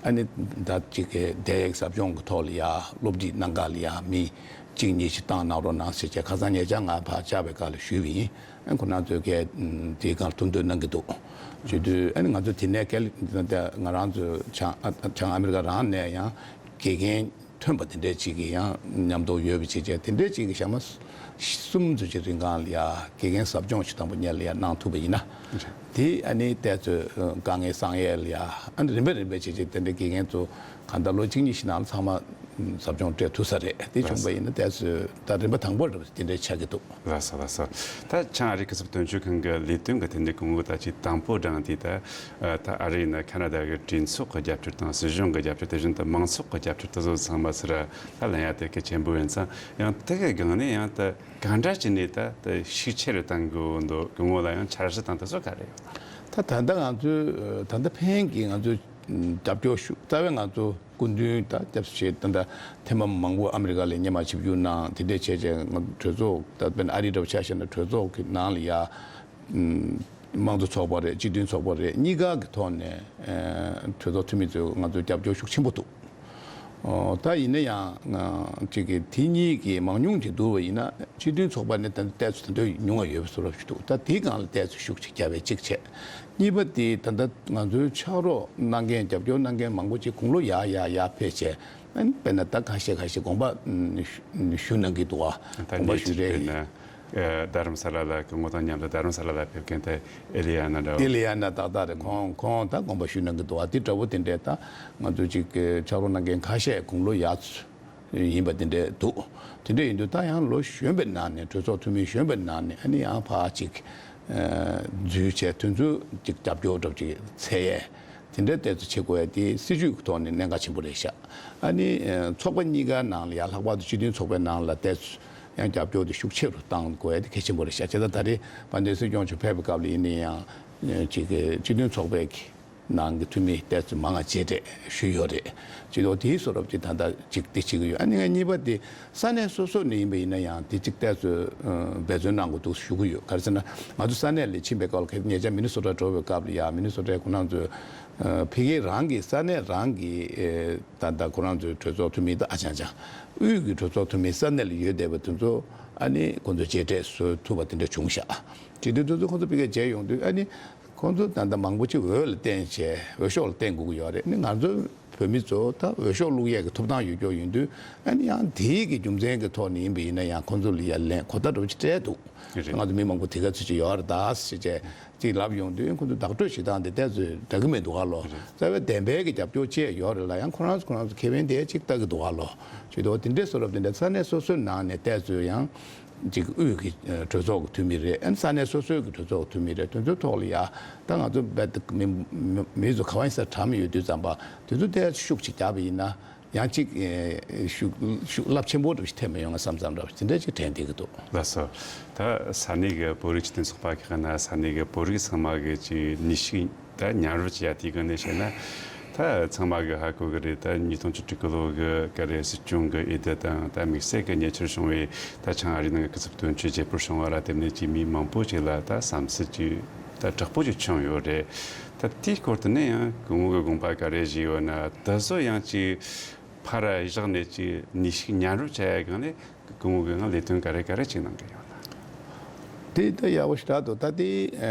ཨ་ནི་ད་ཅིག་གི་དེབ་ཟབ་སྦྱོང་གི་ཐོག་ལ་ཡ་སློབ་ཁྲིད་གནང་ག་ལ་ཡ་མི་གཅིག་གཉིས་ཤིག་བཏང་གནང་རོགས་གནང་ཟེར་བྱས་ཁ་སང་ཉེ་ཆར་ང་ཕར་བཅར་བའི་སྐབས་ལ་ཞུས་པ་ཡིན། ཨ་ཁོ་རང་ཚོས་གས་དེའི་སྒང་ཐུགས་འདོད་གནང་གི་འདུག་བྱེད་དུས་ཨ་ནི་ང་ཚོ་དེ་ནས་ཀལ་ང་རང་ཚོ་བྱང་ཨ་བྱང་ཨ་མི་རི་ཀ་རང་ནས་ཡང་དགེ་རྒན་ཐོན་པ་དེ་འདྲས་ཅིག་གི་ཡང་མཉམ་དུ་ཡོད་པ་བྱས་བྱས། དེ་འདྲས་ཅིག་གི་ཞག་མ་གསུམ་ཙམ་ཅིག་རིང་གང་ལ་ཡ་དགེ་རྒན་ཟབ་སྦྱོང་ཞིག་དང་པོ་ཉིད་ལ་ཡ་གནང་ཐུབ་པ་ཡིན་ན། དེ་ཨ་ནི་ཏོག་ཙམ་དཀའ་ངལ་སེལ་ཡས་ལ་ཡ། ཨ་ནི་རིམ་པས་རིམ་པས་བྱས་བྱས་དེ་འདྲས་དགེ་རྒན་ཚོ་གང་ལྟར་ལོ་གཅིག་གཉིས་ཤིག་ནང་ལ་ཚང་མ་ཟབ་སྦྱོང་སྤྲད་ཐུབ་ས་རེད། དེ་བྱུང་པ་ཡིན་ན་ཏོག་ཙམ་ད་རིམ་པ་དང་པོ་རེད་པ། དེ་འདྲའི་ཆགས་ཀྱི་འདུག་ལགས་སོ། ལགས་སོ། ད་བྱང་ཨ་རིའི་སྐུ་ཚབ་དོན་གཅོད་ཁང་གི་ལས་དོན་གྱི་ཐད་ནས་སྐུ་ངོ་ད་ཅིག་དང་པོ་དྲངས་དུས་ད་ད་ཨ་རི་ནས་ཁ་ན་ཌ་གི་གྲོས་ཚོགས་ཀྱི་རྒྱབ་སྐྱོར་དང་སྲིད་གཞུང་གི་རྒྱབ་སྐྱོར། དེ་བཞིན་དུ་མང་ཚོགས་ཀྱི་རྒྱབ་སྐྱོར་དེ་ཚོ་ཚང་མ་ཚུར་ད་ལེན་ཡ་དེ་གལ་ཆེན་པོ་ཡིན་ཙང་། ཡང་དེ་གི་སྒང་ནས་ཡང་ད་གང་འདྲ་བྱས་ནས་ད་ད་ཤུགས་ཆེ་རུ་གཏང་དགོས་འདུག་སྐུ་ངོ་ལ་ཡང་འཆར་གཞི་དང་དེ་ཚོ་ག་རེ་ཡོད། ད་ད་ལྟ་ང་ཚོས་ད་ལྟ་ཕན་གྱི་ང་ཚོས་རྒྱབ་སྐྱོར་ཞུ། རྩ་བའི་ང་ཚོ་སྐུ་མདུན་ད་སྐྱབས་སུ་མཆི་ད་ལྟ་ཐེངས་མ་མང་པོ་ཨ་མི་རི་ཀ་ལ་སྔོན་མ་ཆིབས་བསྒྱུར་གནང་། དེ་འདྲས་བྱས་བྱས་ང་གྲོས་ཚོགས་ད་དཔེར་ན་ཨ་རི་འདྲ་བོ་ཆ་བཞག་ན་གྲོས་ཚོགས་ཀྱི་ནང་ལ་ཡ་དམངས་གཙོ་ཚོགས་པ་རེད། སྤྱི་མཐུན་ཚོགས་པ་རེད། གཉིས་ཀ་གི་ཐོག་ནས་གྲོས་ཚོགས་འཐུས་མི་ཚོས་ང་ཚོ་རྒྱབ་སྐྱོར་ཤུགས་ཆེན་པོ་འདུག་ཨོ། ད་ཡིན་ན་ཡང་ཅིག་གི་དེ་གཉིས་ཀྱི་མང་ཉུང་གཅིག་བསྡུར་བ་ཡིན་ན་སྤྱི་མཐུན་ཚོགས་པ་ནི་ད་ལྟ་ཏོག་ཙམ་ད་དུང་ཉུང་བ་ཡོད་པའི་བཟོ་འདྲ་ཞིག་འདུག་ད་དེའི་སྒང་ལ་ཏོག་ཙམ་ཤུགས་ཅིག་བརྒྱབ་པའི་གཅིག་བྱས། གཉིས་པ་དེ་ད་ལྟ་ང་ཚོའི་ཕྱག་རོགས་གནང་མཁན་རྒྱབ་སྐྱོར་གནང་མཁན་མང་པོ་ཅིག་དགུང་ལོ་ཡར་ཡར་ཡར་ཕེབས་བྱས། ཨ་ནི་དཔེར་ན་ད་ཁ་ཤས་ཁ་ཤས་དགོངས་པ་ཞུ་གནང་གི་འདུག་བ། ད་དགོངས་པ་ཉེ་ཞུ་ཆར་རེད། དཔེར་ན་རྡ་རམ་ས་ལ་ལ་སྐུ་ངོ་དང་མཉམ་དུ་རྡ་རམ་ས་ལ་ལ་ཕེབས་མཁན་དེ་ཨེ་ལི་ཡ་ན་འདྲ་བོ། ཨེ་ལི་ཡ་ན་ཏག་ཏག་རེད། ཁོང་ཁོང་ད་དགོངས་པ་ཞུ་གནང་གི་འདུག་བ། དེ་འདྲ་བོ་དེ་འདྲས་ད་ང་ཚོ་ཅིག་ཕྱག་རོགས་གནང་མཁན་ཁ་ཤས་དགུང་ལོ་ཡར་ཡིན་པ་དེ་འདྲས་འདུག་དེ་འདྲས་ཡིན་དུས་ད་ཡང་ལོ་གཞོན་པའི་ནང་ནས་གྲོས་ཚོགས་འཐུས་མི་གཞོན་པའི་ནང་ནས་ཨ་ནི་ཡང་ཕར་ཅིག་འཛུལ་བྱས་དེ་ཚོ་ཅིག་རྒྱབ་སྐྱོར་འདྲ་བོ་ཅིག་འཚོལ་ཡས་དེ་འདྲས་ཏོག་ཙམ་བྱེད་དགོས་ཡས་དེ་སྲིད་ཇུས་ཀྱི་ཐོག་ནས་གནད་འགག་ཆེན་པོ་རེད་ཤག་ཨ་ནི་ཚོགས་པ་གཉིས་ཀ་ནང་ལ་ཡང་ལྷག་པར་དུ་སྤྱི་མཐུན་ཚོགས་པའི་ནང་ལ་ཏོག་ཙམ་ཡང་རྒྱབ་སྐྱོར་དེ་ཤུགས་ཆེ་རུ་གཏང་དགོས་ཡས་དེ་གལ་ཆེན་པོ་རེད་ཤག་བྱས་ཙང་ད་རེས་དཔལ་ལྡན་སྲིད་སྐྱོང་མཆོག་ཕེབས་པའི་སྐབས་ལ་ཡིན་ན་ཡང་ཅིག་གི་སྤྱི་མཐུན་ཚོགས་པའི་གི་ནང་གི་འཐུས་མི་ཏོག་ཙམ་མང་ང་མཇལ་འཕྲད་ཞུས་ཡོད་རེད། བྱས་ཙང་དེའི་བཟོ་འདྲ་ཅིག་ད་ལྟ་ཅིག་དེ་བྱེད་ཀྱི་ཡོད། ཨ་ནི་ང་གཉིས་པ་དེ་ས་གནས་སོ་སོ་ནས་ཡིན་པ་ཡིན་ན་ཡང་དེ་ཅིག་ཏོག་ཙམ་འབད་བརྩོན་གནང་དགོས་འདུག་ཞུ་གི་ཡོད། ག་རེ་ཟེར་ན་ང་ཚོ་ས་གནས་ལ་ཕྱིན་པའི་སྐབས་ལ་ཉེ་ཆར་མི་ནི་སོ་ཊ་འགྲོ་བའི་སྐབས་ལ་ཡ་མི་ནི་སོ་ཊའི་ཁོ་རང་ཚོའི་ཕ་གི་རང་གི་ས་གནས་རང་གི་ད་ལྟ་ཁོ་རང་ཚོའི་གྲོས་ཚོགས་འཐུས་མི་ད་ཨ་ཅང་ཅང་དབུས་ཀྱི་གྲོས་ཚོགས་འཐུས་མི་ས་གནས་ལ་ཡོད་བསྡད་པ་དེ་ཚོ་ཨ་ནི་ཁོ་ཚོ་མཇལ་འཕྲད་བཟོ་ཐུབ་པ་དེ་འདྲ་བྱུང་ཤག་དེ་དུས་དེ་ཚོ་ཁོ་ཚོ་ཕ་གིར་མཇལ་ཡོང་དུས་ཨ་ནི། ཁོང་ཚོ་ད་ལྟ་མང་པོ་ཅིག་འོས་ལ་བརྟེན་བྱས་འོས་ཤོག་ལ་བརྟེན་དགོས་ཀྱི་ཡོད་རེད། ནི་ང་ཚོ་བོད་མི་ཚོ་ད་འོས་ཤོག་བླུག་ཡས་ཀྱི་ཐོབ་ཐང་ཡོད་ཀྱོག་ཡིན་དུས་ཨ་ནི་ཡང་དེའི་གི་རྒྱུ་མཚན་གྱི་ཐོག་ནས་ཡིན་པ་ཡིན་ན་ཡང་ཁོང་ཚོ་ལ་ཡ་ལན་གོ་བརྡ་འདྲ་པོ་ཅིག་སྤྲད་འདུག་རེད། ང་ཚོ་མི་མང་པོ་དེ་ག་ཚོད་ཅིག་ཡོད་རེད་ད་ཟེར་བྱས་ཅིག་ལབ་ཡོང་དུས་ཁོང་ཚོ་བདག་སྤྲོད་བྱེད་སྟངས་དེ་ཏོག་ཙམ་འདྲ་གི་མི་འདུག་ག་ལོ། རེད། རྩ་བའི་བདེན་པའི་གི་རྒྱབ་སྐྱོར་བཅས་ཡོད་རེད་ལ་ཡང་ཁོ་རང་ཚོ་ཁོ་རང་ཚོ་ཁེ་ཕན་དེ་ཅིག་ལྟ་གི་འདུག་ག་ལོ། བྱས་དུས་དེ་འདྲའི་བཟོ་འདྲ་དེ་འདྲ་ས་གནས་སོ་སོའི་ནང་ནས་ཏོག་ཙམ་ཡང་། ཅིག་དབུས་ཀྱི་ཨ་གྲོས་ཚོགས་ཀྱི་འཐུས་མི་རེད། ཨ་ནི་ས་གནས་སོ་སོའི་གི་གྲོས་ཚོགས་ཀྱི་འཐུས་མི་རེད། དེ་ཚོའི་ཐོག་ལ་ཡ་ད་ང་ཚོ་རྦད་དེ་མི་མི་མི་ཚོ་ག་བ་ཡིན་ས་གྲམ་ཡོད་དུས་ཙམ་པ་དེ་ཚོ་དེ་ཤུགས་ཅིག་རྒྱག་པ་ཡིན་ན་ཡང་ཅིག་ཨེ་ཤུགས་ཤུགས་རླབས་ཆེན་པོ་འདྲ་ཞིག་ཐེབས་མི་ཡོང་ང་བསམ་བསམ་འདྲ་དེ་འདྲ་ཅིག་དྲན་བསྡད་ཀྱི་འདུག་ལགས་སོ། ད་ས་གནས་ཀྱི་བོད་རིགས་སྤྱི་མཐུན་ཚོགས་པ་ཁག་ན་ས་གནས་ཀྱི་བོད་རིགས་ཚང་མ་གི་ཅིག་ནུས་ཤུགས། ད་མཉམ་རུབ་བྱས་ཡ་དེའི་སྒང་ནས་བཤད་ན། ད་ཚང་མ་གི་ཧ་གོ་གི་རེད། ད་ཉིས་སྟོང་བཅུ་དྲུག་གི་ལོ་གི་ག་རེ་སྲིད་སྐྱོང་གི་འོས་བསྡུ་དང་ད་དམིགས་བསལ་གི་ཉེ་ཆར་བྱུང་བའི་ད་བྱང་ཨ་རིའི་ནང་གི་སྐུ་ཚབ་དོན་གཅོད་བརྗེ་སྤོར་བྱུང་བ་ལ་བརྟེན་ནས་ཀྱི་མི་མང་པོ་ཞིག་ལ་ད་བསམ་ཚུལ་ཅིག་ད་དྲག་པོ་ཞིག་བྱུང་ཡོད་རེད། ད་དེའི་སྐོར་དུ་ནས་ཡང་སྐུ་ངོ་གི་དགོངས་པ་ག་རེ་བཞེས་ཡོད་ན། ད་གཟོད་ཡང་ཅིག་ཕར་བཞག་ནས་ཅིག་ནུས་ཤུགས་མཉམ་རུབ་བྱས་ཡ་སྒང་ནས། སྐུ་ངོ་གིས་ང་ལས་དོན་ག་རེ་ག་རེ་བྱེད་གནང་གི་ཡོད་ན། དེ་ད་ཡག་པོ་ཞེ་དྲག་འདུག་ད་དེ་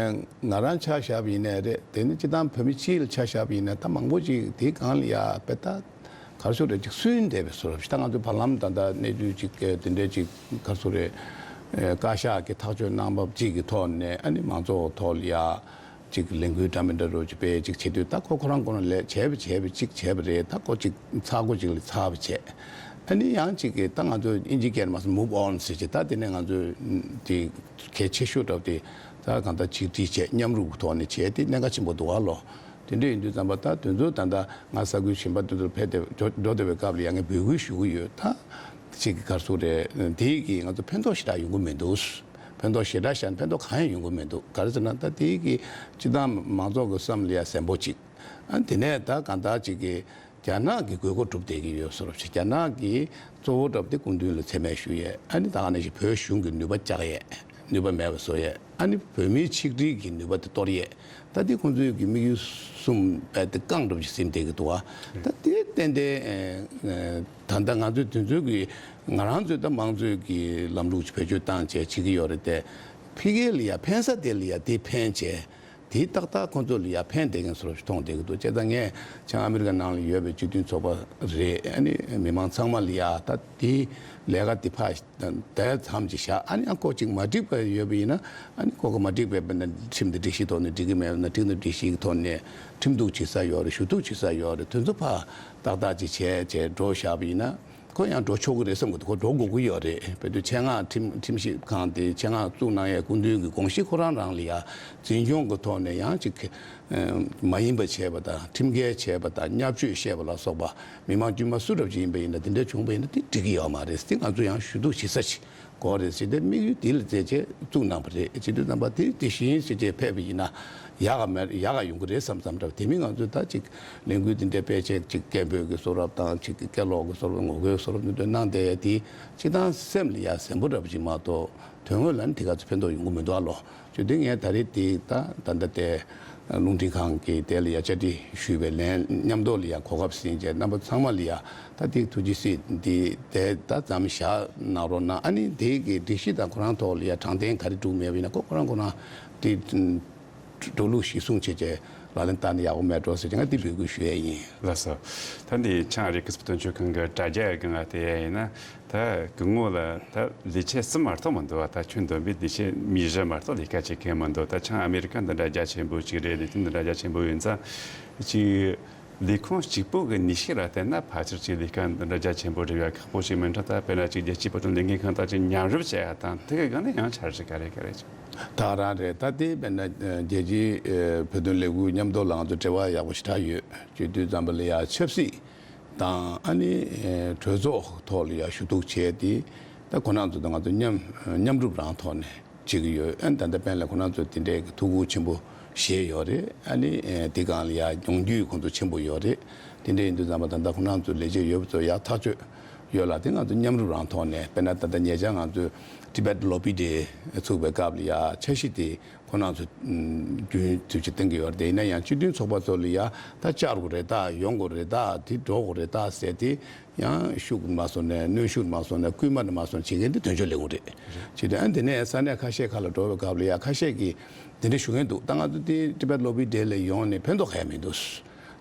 ང་རང་ཆ་བཞག་པ་ཡིན་ནའི་རེད། དེ་ནི་སྤྱི་བཏང་བོད་མི་སྤྱི་ལ་ཆ་བཞག་པ་ཡིན་ན་ད་མང་པོ་ཅིག་དེའི་སྒང་ལ་ཡ་དཔེ་ད་ག་རེ་ཟེར་རེད། ཅིག་སུན་བསྡད་པའི་བཟོ་འདྲ་ཞིག་ད་ང་ཚོ་བར་ལམ་ད་ལྟ་གནས་ཚུལ་ཅིག་དེ་འདྲའི་ཅིག་ག་རེ་ཟེར་རེད། བཀའ་ཤག་གི་ཐག་གཅོད་གནང་བ་ཅིག་གི་ཐོག་ནས་ཨ་ནི་མང་ཚོགས་ཐོག་ལ་ཡ། ཅིག་ལས་འགུལ་འདྲ་མི་འདྲ་རུ་ཅིག་སྤེལ་ཅིག་བྱེད་དུས་ད་ཁོ་ཁོ་རང་ཁོ་རང་ལས་བྱས་པ་བྱས་པ་ཅིག་བྱས་པ་རེད། ད་ཁོ་ཅིག་ཚར་གོ་ཅིག་ལ་ཚར་བ་བྱས། ཨ་ནི་ཡང་ཅིག་གི་ད་ང་ཚོ་ཨིན་ཇི་སྐད་ནས་མ་སོང་move on ཟེར་ཅིག་ད་དེ་ནས་ང་ཚོ་དེ་གལ་ཆེ་ཤོས་འདྲ་བོ་དེ་ད་གང་ལྟར་ཆིག་སྒྲིལ་བྱས་མཉམ་རུབ་ཐོག་ནས་བྱས་དེ་གནད་འགག་ཆེན་པོ་འདུག་ཨ་ལོ། དེ་འདྲ་ཡིན་དུས་ཙམ་པ་ད་དེ་ཚོ་ད་ལྟ་ང་ས་ཁུལ་གཞན་པ་དེ་ཚོར་ཕེབས་ཏེ་འགྲོ་འགྲོ་བསྡད་པའི་སྐབས་ལ་ཡང་ངས་འབོད་སྐུལ་ཞུ་གི་ཡོད། ད་ཅིག་གི་ག་རེ་ཟེར་རེད། དེ་གི་ང་ཚོ་ཕན་ཐོགས་ཞེ་དྲག་ཡོང་གི་མི་འདུག་ཕན་ཐོགས་ཞེ་དྲག་བཞག་ན་ཕན་ཐོགས་གང་ཡང་ཡོང་གི་མི་འདུག་ག་རེ་ཟེར་ན་ད་དེ་གི་སྤྱི་བཏང་མང་ཚོགས་ཀྱི་བསམ་བློ་ཡ་གཟན་པོ་ཅིག་ཨ་དེ་ནས་ད་གང་ལྟར་ཅིག་གི་རྒྱ་ནག་གི་དགོས་མཁོ་སྒྲུབ་བསྡད་ཀྱི་ཡོད་བཟོ་འདྲ་ཞིག་རྒྱ་ནག་གི་གཙོ་བོ་འདྲ་བོ་དེ་སྐུ་མདུན་ལ་མཚན་སྨད་ཞུ་ཡས། ཨ་ནི་ད་ག་ནང་བཞིན་བོད་གཞུང་གི་ནུས་པ་བཅག་ཡས། ནུས་པ་མེད་པ་བཟོ་ཡས། ཨ་ནི་བོད་མིའི་ཆིག་སྒྲིལ་གྱི་ནུས་པ་དེ་གཏོར་ཡས། ད་དེ་ཁོང་ཚོའི་གི་དམིགས་ཡུལ་གསུམ་པ་དེ་རྐང་འགྲོ་ཞིག་ཟིན་བསྡད་ཀྱི་འདུག་ཨ་ད་དེ་ཏན་ཏན་ཨ་ད་ལྟ་ང་ཚོས་དེ་ཚོའི་གི་ང་རང་ཚོས་ད་དམངས་གཙོའི་གི་ལམ་ལུགས་ཀྱི་བེད་སྤྱོད་བཏང་བྱས་བྱེད་ཀྱི་ཡོད་རེད་དེ། ཕ་གི་ལ་ཡ་ཕན་ས་དེ་ལ་ཡ་དེ་ཕན་བྱས། དེ་ཏག་ཏག་ཁོང་ཚོ་ལ་ཡ་ཕན་བསྡད་མཁན་བཟོ་འདྲ་ཞིག་མཐོང་བསྡད་ཀྱི་འདུག་བྱས་ཙང་ངས་བྱང་ཨ་མི་རི་ཀ་ནང་ལ་ཡོད་པའི་སྤྱི་མཐུན་ཚོགས་པ་རེད། ཨ་ནི་མི་མང་ཚང་མ་ལ་ཡ་ད་དེ་ལས་ཀ་དེ་ཕར་དེ་མཚམས་ཅིག་བཞག་ཨ་ནི་ཡང་ཁོ་ཅིག་མ་འགྲིག་པ་ཡོད་པ་ཡིན་ན། ཨ་ནི་ཁོ་ཁོ་མ་འགྲིག་པའི་དཔེར་ན་ཁྲིམས་དེ་སྒྲིག་གཞི་ཐོག་ནས་འགྲིག་གི་མེད་ན་ཁྲིམས་དང་སྒྲིག་གཞི་གི་ཐོག་ནས་ཁྲིམས་གཏུག་བྱེད་ས་ཡོད་རེད། ཞུ་གཏུག་བྱེད་ས་ཡོད་རེད། དེ་ཚོ་ཕར་ཏག་ཏག་ཅིག་བྱས་བྱས་འགྲོ་བཞག་པ་ཡིན་ན། ཁོ་ཡང་འགྲོ་ཆོག་གི་རེད་བསམ་གི་འདུག་ཁོ་འགྲོ་དགོས་ཀྱི་ཡོད་རེད། བོད་དུ་ཆེད་མངགས་ཁྲིམས་ཁྲིམས་ཞིབ་ཁང་དེ་ཆེད་མངགས་བཙུགས་གནང་ཡས་སྐུ་མདུན་གྱི་དགོངས་གཞི་ཁོ་རང་རང་ལ་ཡ་འཛིན་སྐྱོང་གི་ཐོག་ནས་ཡང་ཅིག་མ་ཡིན་པ་བྱས་པ་དང་ཁྲིམས་འགལ་བྱས་པ་དང་བརྙས་བཅོས་བཤད་པ་ལ་སོགས་པ་མི་མང་དཀྱུས་མ་སུ་འདྲ་ཅིག་ཡིན་པ་ཡིན་ན་དེ་འདྲ་བྱུང་བ་ཡིན་ན་དེ་འགྲིག་གི་ཡོད་མ་རེད། དེ་ང་ཚོ་ཡང་ཞུ་གཏུག་བྱེད་ས་ཅིག་དགོས་རེད་ཟེར་ཏེ་དམིགས་ཡུལ་དེ་ལ་མཛད་རྗེས་བཙུགས་གནང་བ་རེད། བྱེད་དུས་ཙམ་པ་དེ་དེ་བཞིན་ཞེ་ཅེས་ཕེབས་པ་ཡིན་ན་ཡག་ག་མེད་ཡག་ག་ཡོང་གི་རེད་བསམ་བསམ་འདྲ་བ། དེ་མིན་ང་ཚོས་ད་ཅིག་ལས་འགུལ་འདི་འདྲའི་སྤེལ་ཆེད་ཅིག་སྐད་འབོད་ཀྱི་བཟོ་འདྲ་དང་ཅིག་སྐད་ལོག་གི་བཟོ་འདྲ་ངོ་རྒོལ་བཟོ་འདྲ་འདི་འདྲ་གནང་བསྡད་ཡ་དེ་སྤྱི་བཏང་སེམས་ལ་ཡ་གཟན་པོ་འདྲ་བ་ཅིག་མ་གཏོགས་དོན་དངོས་ལ་ནི་དེ་ག་ཚོད་ཕན་ཐོགས་ཡོང་གི་མི་འདུག་ཨ་ལོ། བྱས་དུས་ངས་ད་རེས་དེ་ད་ད་ལྟ་དེ་རླུང་འཕྲིན་ཁང་གི་དེ་ལ་ཡ་བཅར་འདྲི་ཞུས་པའི་ལན་མཉམ་དུ་ལ་ཡ་གོ་སྐབས་ཟིན་བྱས་རྣམ་པ་ཚང་མ་ལ་ཡ་ད་དེ་ཐུགས་རྗེ་གཟིགས་འདི་དེ་ད་མཚམས་བཞག་གནང་རོགས་གནང་། ཨ་ནི་དེ་གི་སྒྲིག་གཞི་དང་ཁོ་རང་ཐོག་ལ་ཡ་དྲང་བདེན་ག་རེ་སྒྲུབ་མེད་པ་ཡིན་ན་ཁོ་ཁོ་རང་ཁོ་རང་དེ་འགྲོ་ལུགས་གཞིར་བཟུང་བྱས་བྱས་ལག་ལེན་བསྟར་ན་ཡག་པོ་མེད་འགྲོ་ཟེར་བྱས་ང་དེ་འབོད་སྐུལ་ཞུ་ཡས་ཡིན། ལགས་སོ། ད་འདི་བྱང་ཨ་རིའི་སྐད་སྤྱོད་དོན་གཅོད་ཁང་གི་དྲ་རྒྱ་ཡི་སྒང་ལ་བལྟས་ཡིན་ན། ད་སྐུ་ངོ་ལ་ད་ལས་བྱེད་གསུམ་མ་གཏོགས་མི་འདུག་ད་ཁྱོན་བསྡོམས་པས་ལས་བྱེད་མི་བཞི་མ་གཏོགས་ལས་ཀ་བྱེད་མཁན་མི་འདུག་ད་བྱང་ཨ་མི་རི་ཀ་འདི་འདྲ་རྒྱ་ཆེན་པོ་ཅིག་རེད། ལས་དོན་འདི་འདྲ་རྒྱ་ཆེན་པོ་ཡིན་ཙང་ཅིག་ལས་ཁུངས་གཅིག་པོ་གི་ནུས་ཤུགས་ལ་བལྟས་ན་ཕལ་ཆེར་ཅིག་ལས་ཀ་འདི་འདྲ་རྒྱ་ཆེན་པོ་སྒྲུབ་ཡ་ཁག་པོ་ཞིག་མིན་འགྲོ། ད་དཔེར་ན་ཅིག་རྒྱལ་སྤྱིའི་བོད་དོན་ལས་འགུལ་ཁང་དང་ཅིག་མཉམ་རུབ་བྱེད་ཡ་དང་དེ་གི་སྒང་ནས་ཡང་འཆར་གཞི་ག་རེ་ག་རེ་བྱུང་། ད་རང་རེད། ད་དེ་དཔེར་ན་རྒྱལ་སྤྱིའི་བོད་དོན་ལས་འགུལ་མཉམ་དུ་ལ་ང་ཚོ་འབྲེལ་བ་ཡག་པོ་ཞེ་དྲག་ཡོད། བྱེད་དུས་ཙམ་པ་ལ་ཡ་ཆབ་སྲིད་དང་ཨ་ནི་གྲོས་ཚོགས་ཐོག་ལ་ཡ་ཞུ་གཏུག་བྱས་ཏེ་ད་ཁོ་རང་ཚོ་དང་ང་ཚོ་མཉམ་མཉམ་རུབ་རང་ཐོག་ནས་བྱེད་ཀྱི་ཡོད། ཨ་ནི་ད་ལྟ་དཔེར་ན་ཁོ་རང་ཚོ་དེ་འདྲའི་གི་ཐུགས་ཁུར་ཆེན་པོ་བཞེས་ཡོད་རེད། ཨ་ནི་དེ་སྒང་ལ་ཡ་མྱོང་རྒྱུས་ཁོང་ཚོ་ཆེན་པོ་ཡོད་རེད། དེ་འདྲ་ཡིན་དུས་ཙམ་པ་ད་ལྟ་ཁོ་རང་ཚོ་ལས་བྱེད་ཡོད་པ་ཚོ་ཡག་ཐག་ཆོད་ཡོད་ལ་དེ་ང་ཚོ་མཉམ་རུབ་རང་ཐོག་ནས་དཔེར་ན་ད་ལྟ་ཉེ་ཆར་ང་ཚོས་Tibet Lobby Day ཚུགས་པའི་སྐབས་ལ་ཡ་འཆར་གཞི་དེ་ཁོ་རང་ཚོ་རྒྱུན་མཐུད་ཅིག་བཏིང་གི་ཡོད་རེད། དེ་ཡིན་ན་ཡང་སྤྱི་མཐུན་ཚོགས་པ་ཚོ་ལ་ཡ་ད་བཅར་དགོས་རེད་ད་ཡོང་དགོས་རེད་ད་དེ་འགྲོ་དགོས་རེད་ད་ཟེར་ཏེ་ཡང་ཤུགས་མ་སོང་ནས་གནོན་ཤུགས་མ་སོང་ནས་སྐུལ་མ་མ་སོང་བྱེད་མཁན་དེ་དོན་གཅོད་ལས་ཁུངས་རེད། བྱས་ཏེ་ཨ་དེ་ནས་ས་གནས་ཁ་ཤས་ཁག་ལ་འགྲོ་བའི་སྐབས་ལ་ཡ་ཁ་ཤས་ཀྱིས་དེ་འདྲ་ཞུ་མཁན་འདུག་ད་ང་ཚོ་དེ་Tibet Lobby Day ལ་ཡོང་ནས་ཕན་ཐོགས་གང་ཡང་མི་འདུག་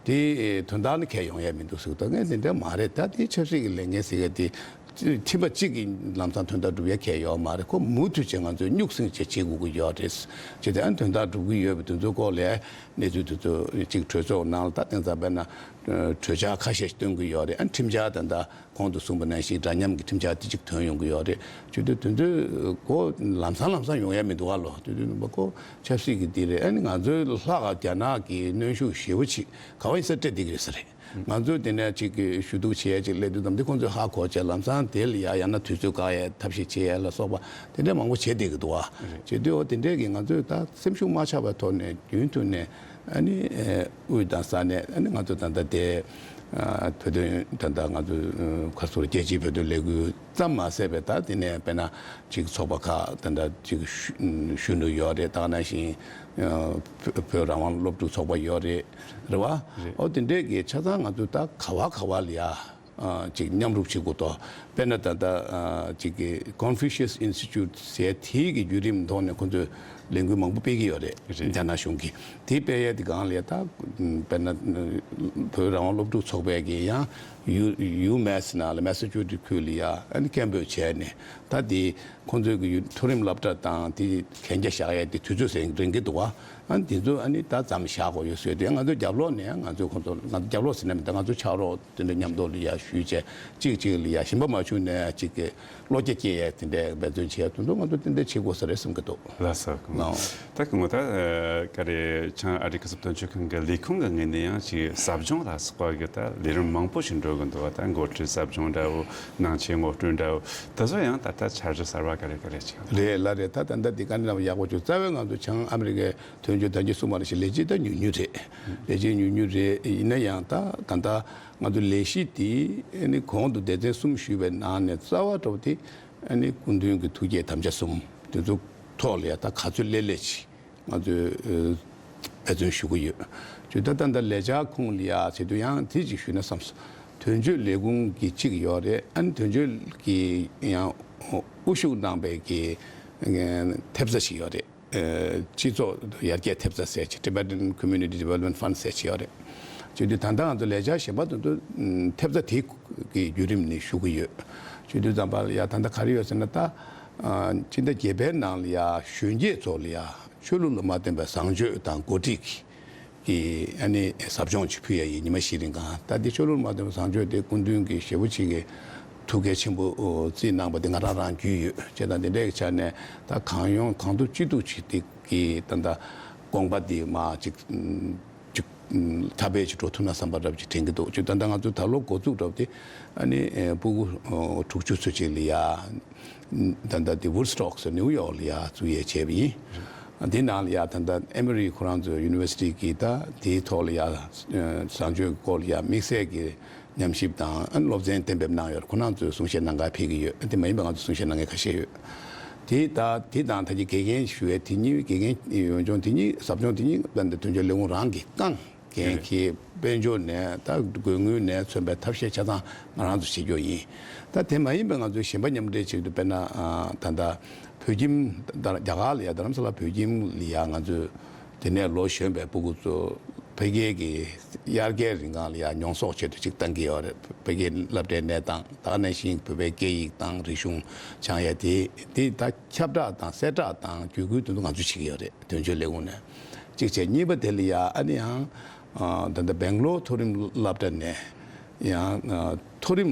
དེ་དོན་དག་ནི་གང་ཡང་ཡོང་ཡ་མི་འདུག་ཟེར་གི་འདུག་ངས་དེ་འདྲ་མ་རེད། ད་དེ་ཆབ་སྲིད་ཀྱི་ལས་འགན་ཟེར་གི་དེ་ཐེངས་མ་གཅིག་གིས་ལམ་སང་དོན་དག་སྒྲུབ་ཡ་གང་ཡང་ཡོད་མ་རེད། ཁོ་མུ་མཐུད་བྱས་ང་ཚོས་སྨྱུག་སྲིང་བྱས་བྱེད་དགོས་ཀྱི་ཡོད་རེད། བྱས་ཏེ་ཨ་དོན་དག་སྒྲུབ་ཀྱི་ཡོད་པའི་དེ་ཚོའི་སྐོར་ལ་གནས་ཚུལ་དེ་ཚོ་གཅིག་གྲོས་ཚོགས་ནང་ལ་ད་དེང་སང་དཔེར་ན་གྲོས་འཆར་ཁ་ཤས་ཤིག་བཏོན་གྱི་ཡོད་རེད། ཨ་ཁྲིམས་འཆར་ད་ལྟ་གོང་དུ་གསུངས་པ་ནང་བཞིན་འདྲ་མཉམ་གྱི་ཁྲིམས་འཆར་དེ་གཅིག་ཐོན་ཡོང་གི་ཡོད་རེད། བྱས་ཏེ་དེ་ཚོའི་སྐོར་ལམ་སང་ལམ་སང་ཡོང་ཡ་མི་འདུག་ཨ་ལོ། དེ་དུས་ནུ་མ་ཁོ་ཆབ་སྲིད་ཀྱི་འདི་རེད། ཨ་ནི་ང་ཚོའི་ལྷག་ག་རྒྱ་ནག་གི་གནོན་ཤུགས་ཞེ་པོ་ཅིག་ག་བ་ཡིན་ས་སྤྲད་བསྡད་ཀྱི་རེད་ས་རེད། ང་ཚོས་དེ་ནས་ཅིག་གི་ཞུ་གཏུག་བྱེད་ཡས་ཅིག་སླེབས་དུས་ཙམ་དེ་ཁོང་ཚོས་ཧ་གོ་བྱས་ལམ་སང་དེ་ལ་ཡ་ཡང་ན་དུས་ཚོད་བཀག་ཡས་ཐབས་ཤེས་བྱེད་ཡས་ལ་སོགས་པ་དེ་འདྲ་མང་པོ་བྱེད་བསྡད་ཀྱི་འདུག་ཨ། རེད། བྱེད་དུས་འོ་དེ་འདྲས་ཀྱི་ང་ཚོས་ད་སེམས་ཤུགས་མ་ཆག་པའི་ཐོག་ནས་རྒྱུན་མཐུད་ནས་ཨ་ནི་དབུས་དང་ས་གནས་ཨ་ནི་ང་ཚོ་ད་ལྟ་དེ་བོད་དོན་ད་ལྟ་ང་ཚོ་ཁ་སོར་རྒྱལ་སྤྱིའི་བོད་དོན་ལས་འགུལ་ཙམ་མ་ཟད་པའི་ད་དེ་ནས་དཔེར་ན་ཅིག་ཚོགས་པ་ཁག་ད་ལྟ་ཅིག་གཞོན་ནུ་ཡོད་རེད། ད་ག་ནང་བཞིན་བོད་རང་དབང་སློབ་ཕྲུག་ཚོགས་པ་ཡོད་རེད། རེད་བ། རེད། ཨོ་དེ་འདྲས་ཀྱི་ཆ་ཚང་ང་ཚོ་ད་ག་བ་ག་བ་ལ་ཡ། ཨ་ཅིག་མཉམ་རུབ་བྱེད་དགོས་དོ། དཔེར་ན་ད་ལྟ་ཨ་ཅིག་གི་Confucius Institute་ཟེར་དེའི་གི་བརྒྱུད་རིམ་ཐོག་ནས་ཁོང་ཚོས་ལས་འགུལ་མང་པོ་སྤེལ་གྱི་ཡོད་རེད། རེད། རྒྱ་ནག་གཞུང་གིས་དེ་སྤེལ་ཡས་དེ་གང་ལ་ཡ་ད་དཔེར་ན་བོད་རང་དབང་སློབ་ཕྲུག་ཚོགས་པའི་གི་ཡང་ཡུ་ཡུ་མེ་སི་ནང་ལ་མེ་ས་ཅུ་སི་ཁུལ་ལ་ཡ་ཨ་ནི་སྐད་འབོད་བྱས་ནས་ད་དེ་ཁོང་ཚོའི་གི་ཡུ་མཐོ་རིམ་སློབ་གྲྭ་དང་དེ་གན་རྒྱ་བཞག་ཡས་དེ་དུས་ཚོད་ཟིན་རན་གྱི་འདུག་བ། ཨ་ནི་དེ་ཚོ་ཨ་ནི་ད་མཚམས་བཞག་དགོས་ཡོད་ཟེར་དུས་ང་ཚོ་རྒྱབ་ལོགས་ནས་ང་ཚོ་ཁོང་ཚོ་ང་ཚོ་རྒྱབ་ལོགས་ཟེར་ན་མི་འདུག་ང་ཚོ་ཕྱག་རོགས་དེ་འདྲ་མཉམ་དུ་ལ་ཡ་ཞུས་བྱས་གཅིག་གཅིག་ལ་ཡ་ཞེན་པ་མ་བྱུང་ནས་གཅིག་གི་བློ་རྒྱ་སྐྱེ་ཡས་དེ་འདྲའི་འབད་བརྩོན་བྱས་དེ་ཚོ་ང་ཚོ་ཏན་ཏན་བྱེད་དགོས་ས་རེད་བསམ་གྱི་འདུག་ལགས་སོ། ནའོ། ད་སྐུ་ངོ་ད་ཨ་ག་རེ་བྱང་ཨ་རིའི་སྐུ་ཚབ་དོན་གཅོད་ཁང་གི་ལས་ཁུངས་ཀྱི་ངོས་ནས་ཡང་ཅིག་ཟབ་སྦྱོང་ལ་སོགས་པ་གི་ད་ལས་རིམ་མང་པོ་ཞིག་འགྲོ་གི་འདུག་ད་འགོ་ཁྲིད་ཟབ་སྦྱོང་འདྲ་བོ་ནང་ཆེན་ངོ་སྤྲོད་འདྲ་བོ་དེ་ཚོ་ཡང་ད་ལྟ་འཆར་གཞི་གསར་བ་ག་རེ་ག་རེ་ཅིག་རེད་ལ་རེད། ད་ད་ལྟ་འདི་ག་ནས་ཡག་པོ་བྱུང་རྩ་བའི་ང་ཚོ་བྱང་ཨ་མི་རི་ཀའི་དོན་གཅོད་དར་རྒྱས་གསུངས་པ་ནང་བཞིན་ལས་བྱེད་ད་ཉུང་ཉུང་རེད། ལས་བྱེད་ཉུང་ཉུང་རེད། ཡིན་ན་ཡང་ད་ད་ལྟ་ང་ཚོ་ལས་གཞི་དེ་ཨ་ནི་གོང་དུ་སྡེ་ཚན་གསུམ་ཞུས་པའི་ནང་ནས་རྩ་བ་འདྲ་བོ་དེ་ཨ་ནི་སྐུ་མདུན་གྱི་ཐུགས་བསྐྱེད་དམ་བཅའ་གསུམ་དེ་ཚོ་ཐོག་ལ་ཡ་ད་ག་ཚོད་སླེབས་སླེབས་ཅིག་ང་ཚོས་ཨ་འབད་བརྩོན་ཞུ་གི་ཡོད། ཇུས་ད་ལྟ་འདི་ལས་འཆར་ཁུངས་ལ་ཡ་བྱེད་དུས་ཡང་དེ་ཅིག་ཞུས་ན་བསམས་སོང་། དོན་གཅོད་ལས་ཁུངས་ཀྱི་གཅིག་ཡོད་རེད། ཨ་ནི་དོན་གཅོད་ཀྱི་ཡང་དབུ་བཞུགས་གནང་པའི་གི་ཐེབས་རྩ་ཞིག་ཡོད་རེད། སྤྱི་ཚོགས་ཡར་རྒྱས་ཐེབས་རྩ་ཟེར་ཅིག Tibetan Community Development Fund ཟེར་ཅིག་ཡོད་རེད། བྱེད་དུས་ད་ལྟ་ང་ཚོ་ལས་འཆར་གཞན་པ་དེ་ཚོ་ཐེབས་རྩ་དེ་གི་བརྒྱུད་རིམ་ནས་ཞུ་གི་ཡོད། བྱེད་དུས་ཙམ་པ་ལ་ཡ་ད་ལྟ་ག་རེ་ཡོད་ཟེར་ན་ད་སྤྱི་ཟླ་བརྒྱད་པའི་ནང་ལ་ཡ་གཞོན་སྐྱེས་ཚོ་ལ་ཡ་ཆོས་ལུགས་ལ་མ་བརྟེན་པའི་བཟང་སྤྱོད་དང་འགོ་ཁྲིད་ཀྱི་ཨ་ནི་ཟབ་སྦྱོང་ཅིག་ཕུལ་ཡ་ཡིན། ཉི་མ་བཞི་རིང་གང་ད་འདི་ཆོས་ལུགས་མ་བསྟན་པ་བཟང་སྤྱོད་དེ་སྐུ་མདུན་གྱི་ཞེ་པོ་ཅིག་གི་ཐུགས་གལ་ཆེན་པོ་བརྩིས་གནང་པ་དེ་ང་རང་རང་རྒྱུས་ཡོད་བྱས་དང་དེ་འདྲའི་ཆ་ནས་ད་གང་ཡོང་གང་ཐུབ་ཅི་ཐུབ་ཅིག་དེ་གི་ད་ལྟ་དགོངས་པ་དེ་མ་ཅིག་ཅིག་མཐའ་སྦས་ཅིག་འགྲོ་ཐུབ་ན་བསམ་པ་འདྲ་པོ་ཅིག་དྲན་གྱི་འདུག་ཅིག་ད་ལྟ་ང་ཚོ་ད་ལོ་འགོ་བཙུགས་འདྲ་པོ་དེ་ཨ་ནི་ཕྲུ་གུ་དྲུག་ཅུ་ཚོད་ཅིག་ལ་ཡ། ད་ལྟ་དེ་Woodstock་ཟེར་ནིའུ་ཡོག་ལ་ཡ་བཙུགས་ཡས་བྱས་པ་ཡིན། དེ་ནང་ལ་ཡ་ད་ལྟ་ཨེ་མི་རི་ཁོ་རང་ཚོའི་University་གི་ད་དེའི་ཐོག་ལ་ཡ་བཟང་སྤྱོད་སྐོར་ལ་ཡ་དམིགས་བསལ་གྱི་ཉམས་ཞིབ་དང་སློབ་ཚན་གཏན་འབེབས་གནང་ཡོད་རེད། ཁོ་རང་ཚོས་གསུང་བཤད་གནང་ག་ཕེབས་ཀྱི་ཡོད། དེ་མ་ཡིན་པ་ང་ཚོ་གསུང་བཤད་གནང་མཁན་ཁ་ཤས་ཡོད། དེ་ད་དེ་དང་ད་ཀྱི་དགེ་རྒན་ཞུ་བའི་དེ་གཉིས་དགེ་རྒན་ཡོན་ལྗོངས་དེ་གཉིས་ཟབ་སྦྱོང་དེ་གཉིས་ད་ལྟ་དོན་གཅོད་ལས་ཁུངས་རང་གིས་བསྐངས། རྒན་གྱིས་དཔལ་འབྱོར་ནས་ད་དགོས་དངུལ་ནས་མཚོན་པའི་ཐབས་ཤེས་ཆ་ཚང་ང་རང་ཚོ་བྱེད་རྒྱུ་ཡིན། ད་དེ་མ་ཡིན་པའི་ང་ཚོའི་གཞན་པ་མཉམ་འབྲེལ་བྱེད་དུ་དཔེར་ན་ད་ལྟ་བོད་ཁྱིམ་ད་རྒྱ་གར་ལ་ཡ་རྡ་རམ་ས་ལ་བོད་ཁྱིམ་ལ་ཡ་ང་ཚོས་དེ་ནས་ལོ་གཞོན་པའི་ཕྲུ་གུ་ཚོ་ཕ་གིའི་གི་དབྱར་ཁའི་རིང་གང་ལ་ཡ་མྱོང་གསོག་ཆེད་དུ་ཅིག་བཏང་གི་ཡོད་རེད། ཕ་གིའི་སློབ་གྲྭའི་གནས་སྟངས་ད་ག་ནང་བཞིན་བོད་པའི་སྐད་ཡིག་དང་རིག་གཞུང་སྦྱང་ཡ་དེ་དེ་ད་ཁྱབ་བསྒྲགས་དང་གསལ་བསྒྲགས་དང་བརྒྱུད་སྐུལ་དེ་ཚོ་ང་ཚོས་བྱེད་ཀྱི་ཡོད་རེད། དོན་གཅོད་ལས་ཁུངས་ནས་གཅིག་བྱས། གཉིས་པ་དེ་ལ་ཡ་ཨ་ནི་ཡང་ད་ལྟ་སྦེང་ལོར་མཐོ་རིམ་སློབ་གྲྭ་ནས་ཡང་མཐོ་རིམ་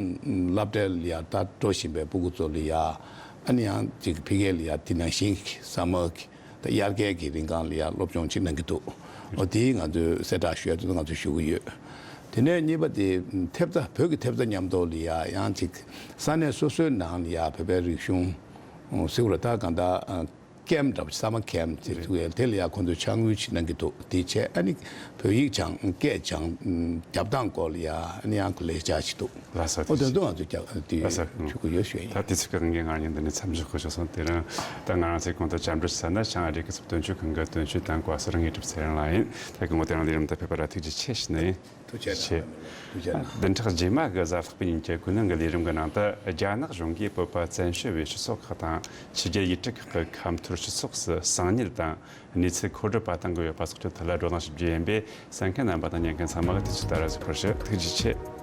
སློབ་གྲྭ་ལ་ཡ་ད་འགྲོ་བཞིན་པའི་ཕྲུ་གུ་ཚོ་ལ་ཡ་ཨ་ནི་ཡང་ཅིག་ཕ་གི་ལ་ཡ་དེ་ནང་བཞིན་གྱི་ས་མ་གི་ད་དབྱར་ཁའི་གི་རིང་གང་ལ་ཡ་སློབ་སྦྱོང་ཅིག་གནང་གི་འདུག་འོ་དེ་ང་ཚོས་གསལ་བསྒྲགས་ཞུ་ཡ་དེ་ཚོ་ང་ཚོས་ཞུ་གི་ཡོད། དེ་ནས་གཉིས་པ་དེ་ཐེབས་རྩ་བོད་ཀྱི་ཐེབས་རྩ་མཉམ་དུ་ལ་ཡ་ཡང་ཅིག་ས་གནས་སོ་སོའི་ནང་ལ་ཡ་བོད་པའི་རིག་གཞུང་སེ་གོ་ལ་ད་གང་ལྟར་ཀེམ་འདྲ་པོ་summer camp་ཅིག་བཙུགས་ཡས་དེ་ལ་ཡ་ཁོང་ཚོས་ཕྱག་དངུལ་ཅིག་གནང་གི་འདུག་དེ་བྱས་ཨ་ནི་བོད་ཡིག་སྦྱང་སྐད་སྦྱང་རྒྱབ་སྟངས་སྐོར་ལ་ཡ་ཨ་ནི་ཡང་ལས་འཆར་ཅིག་འདུག་ལགས་སོ། ཨོ་དེ་ཚོ་ང་ཚོས་ཀྱང་དེ་ལགས་སོ། ཞུ་གི་ཡོད་ཞུ་ཡིན། ད་དུས་ཚོད་ཀྱི་དབང་གིས་ང་གཉིས་འདི་ནས་མཚམས་འཇོག་དགོས་བྱུང་སོང་། དེ་རིང་ད་ང་རང་ཚོས་གོང་དུ་བཅར་འདྲི་ཞུས་ན་བྱང་ཨ་རིའི་སྐུ་ཚབ་དོན་གཅོད་ཁང་གི་དོན་གཅོད་དང་བཀའ་ཟུར་དངོས་གྲུབ་ཚེ་རིང་ལགས་ཡིན། ད་སྐུ་ངོ་དེ་རིང་ལས་རིམ་དུ་ཕེབས་པ་ལ་ཐུགས་རྗེ་ཆེ་ཞུ་ནི་ཡིན། ཐུགས་རྗེ་ཆེ། ཐུགས་རྗེ་གནང་། བདུན་ཕྲག་རྗེས་མ་གི་གཟའ་ལྷག་པའི་ཉིན་གྱི་གུས་ལྷན་གྱི་ལས་རིམ་གྱི་ནང་དུ་རྒྱ་ནག་གཞུང་གིས་བོད་པ་བཙན་བྱོལ་བའི་སྤྱི་ཚོགས་ཁག་དང་ཕྱི་རྒྱལ་ཡུལ་གྲུ་ཁག་གི་ཁ་འཐོར་སྤྱི་ཚོགས་སུ་གསང་ཉུལ་དང་གནས་ཚུལ་མཁོ་སྒྲུབ་པ་བཏང་གི་ཡོད་པ་སོགས་ཀྱི་ཐད་ལ་བགྲོ་གླེང་ཞིབ་རྒྱས་ཡིན་པས་གསན་མཁན་རྣམ་པ་དང་ཉན་མཁན་ཚང་མ་གིས་དུས་ཚོད་ལྟར་གཟིགས་པར་ཞུ། ཐུགས་རྗེ་ཆེ།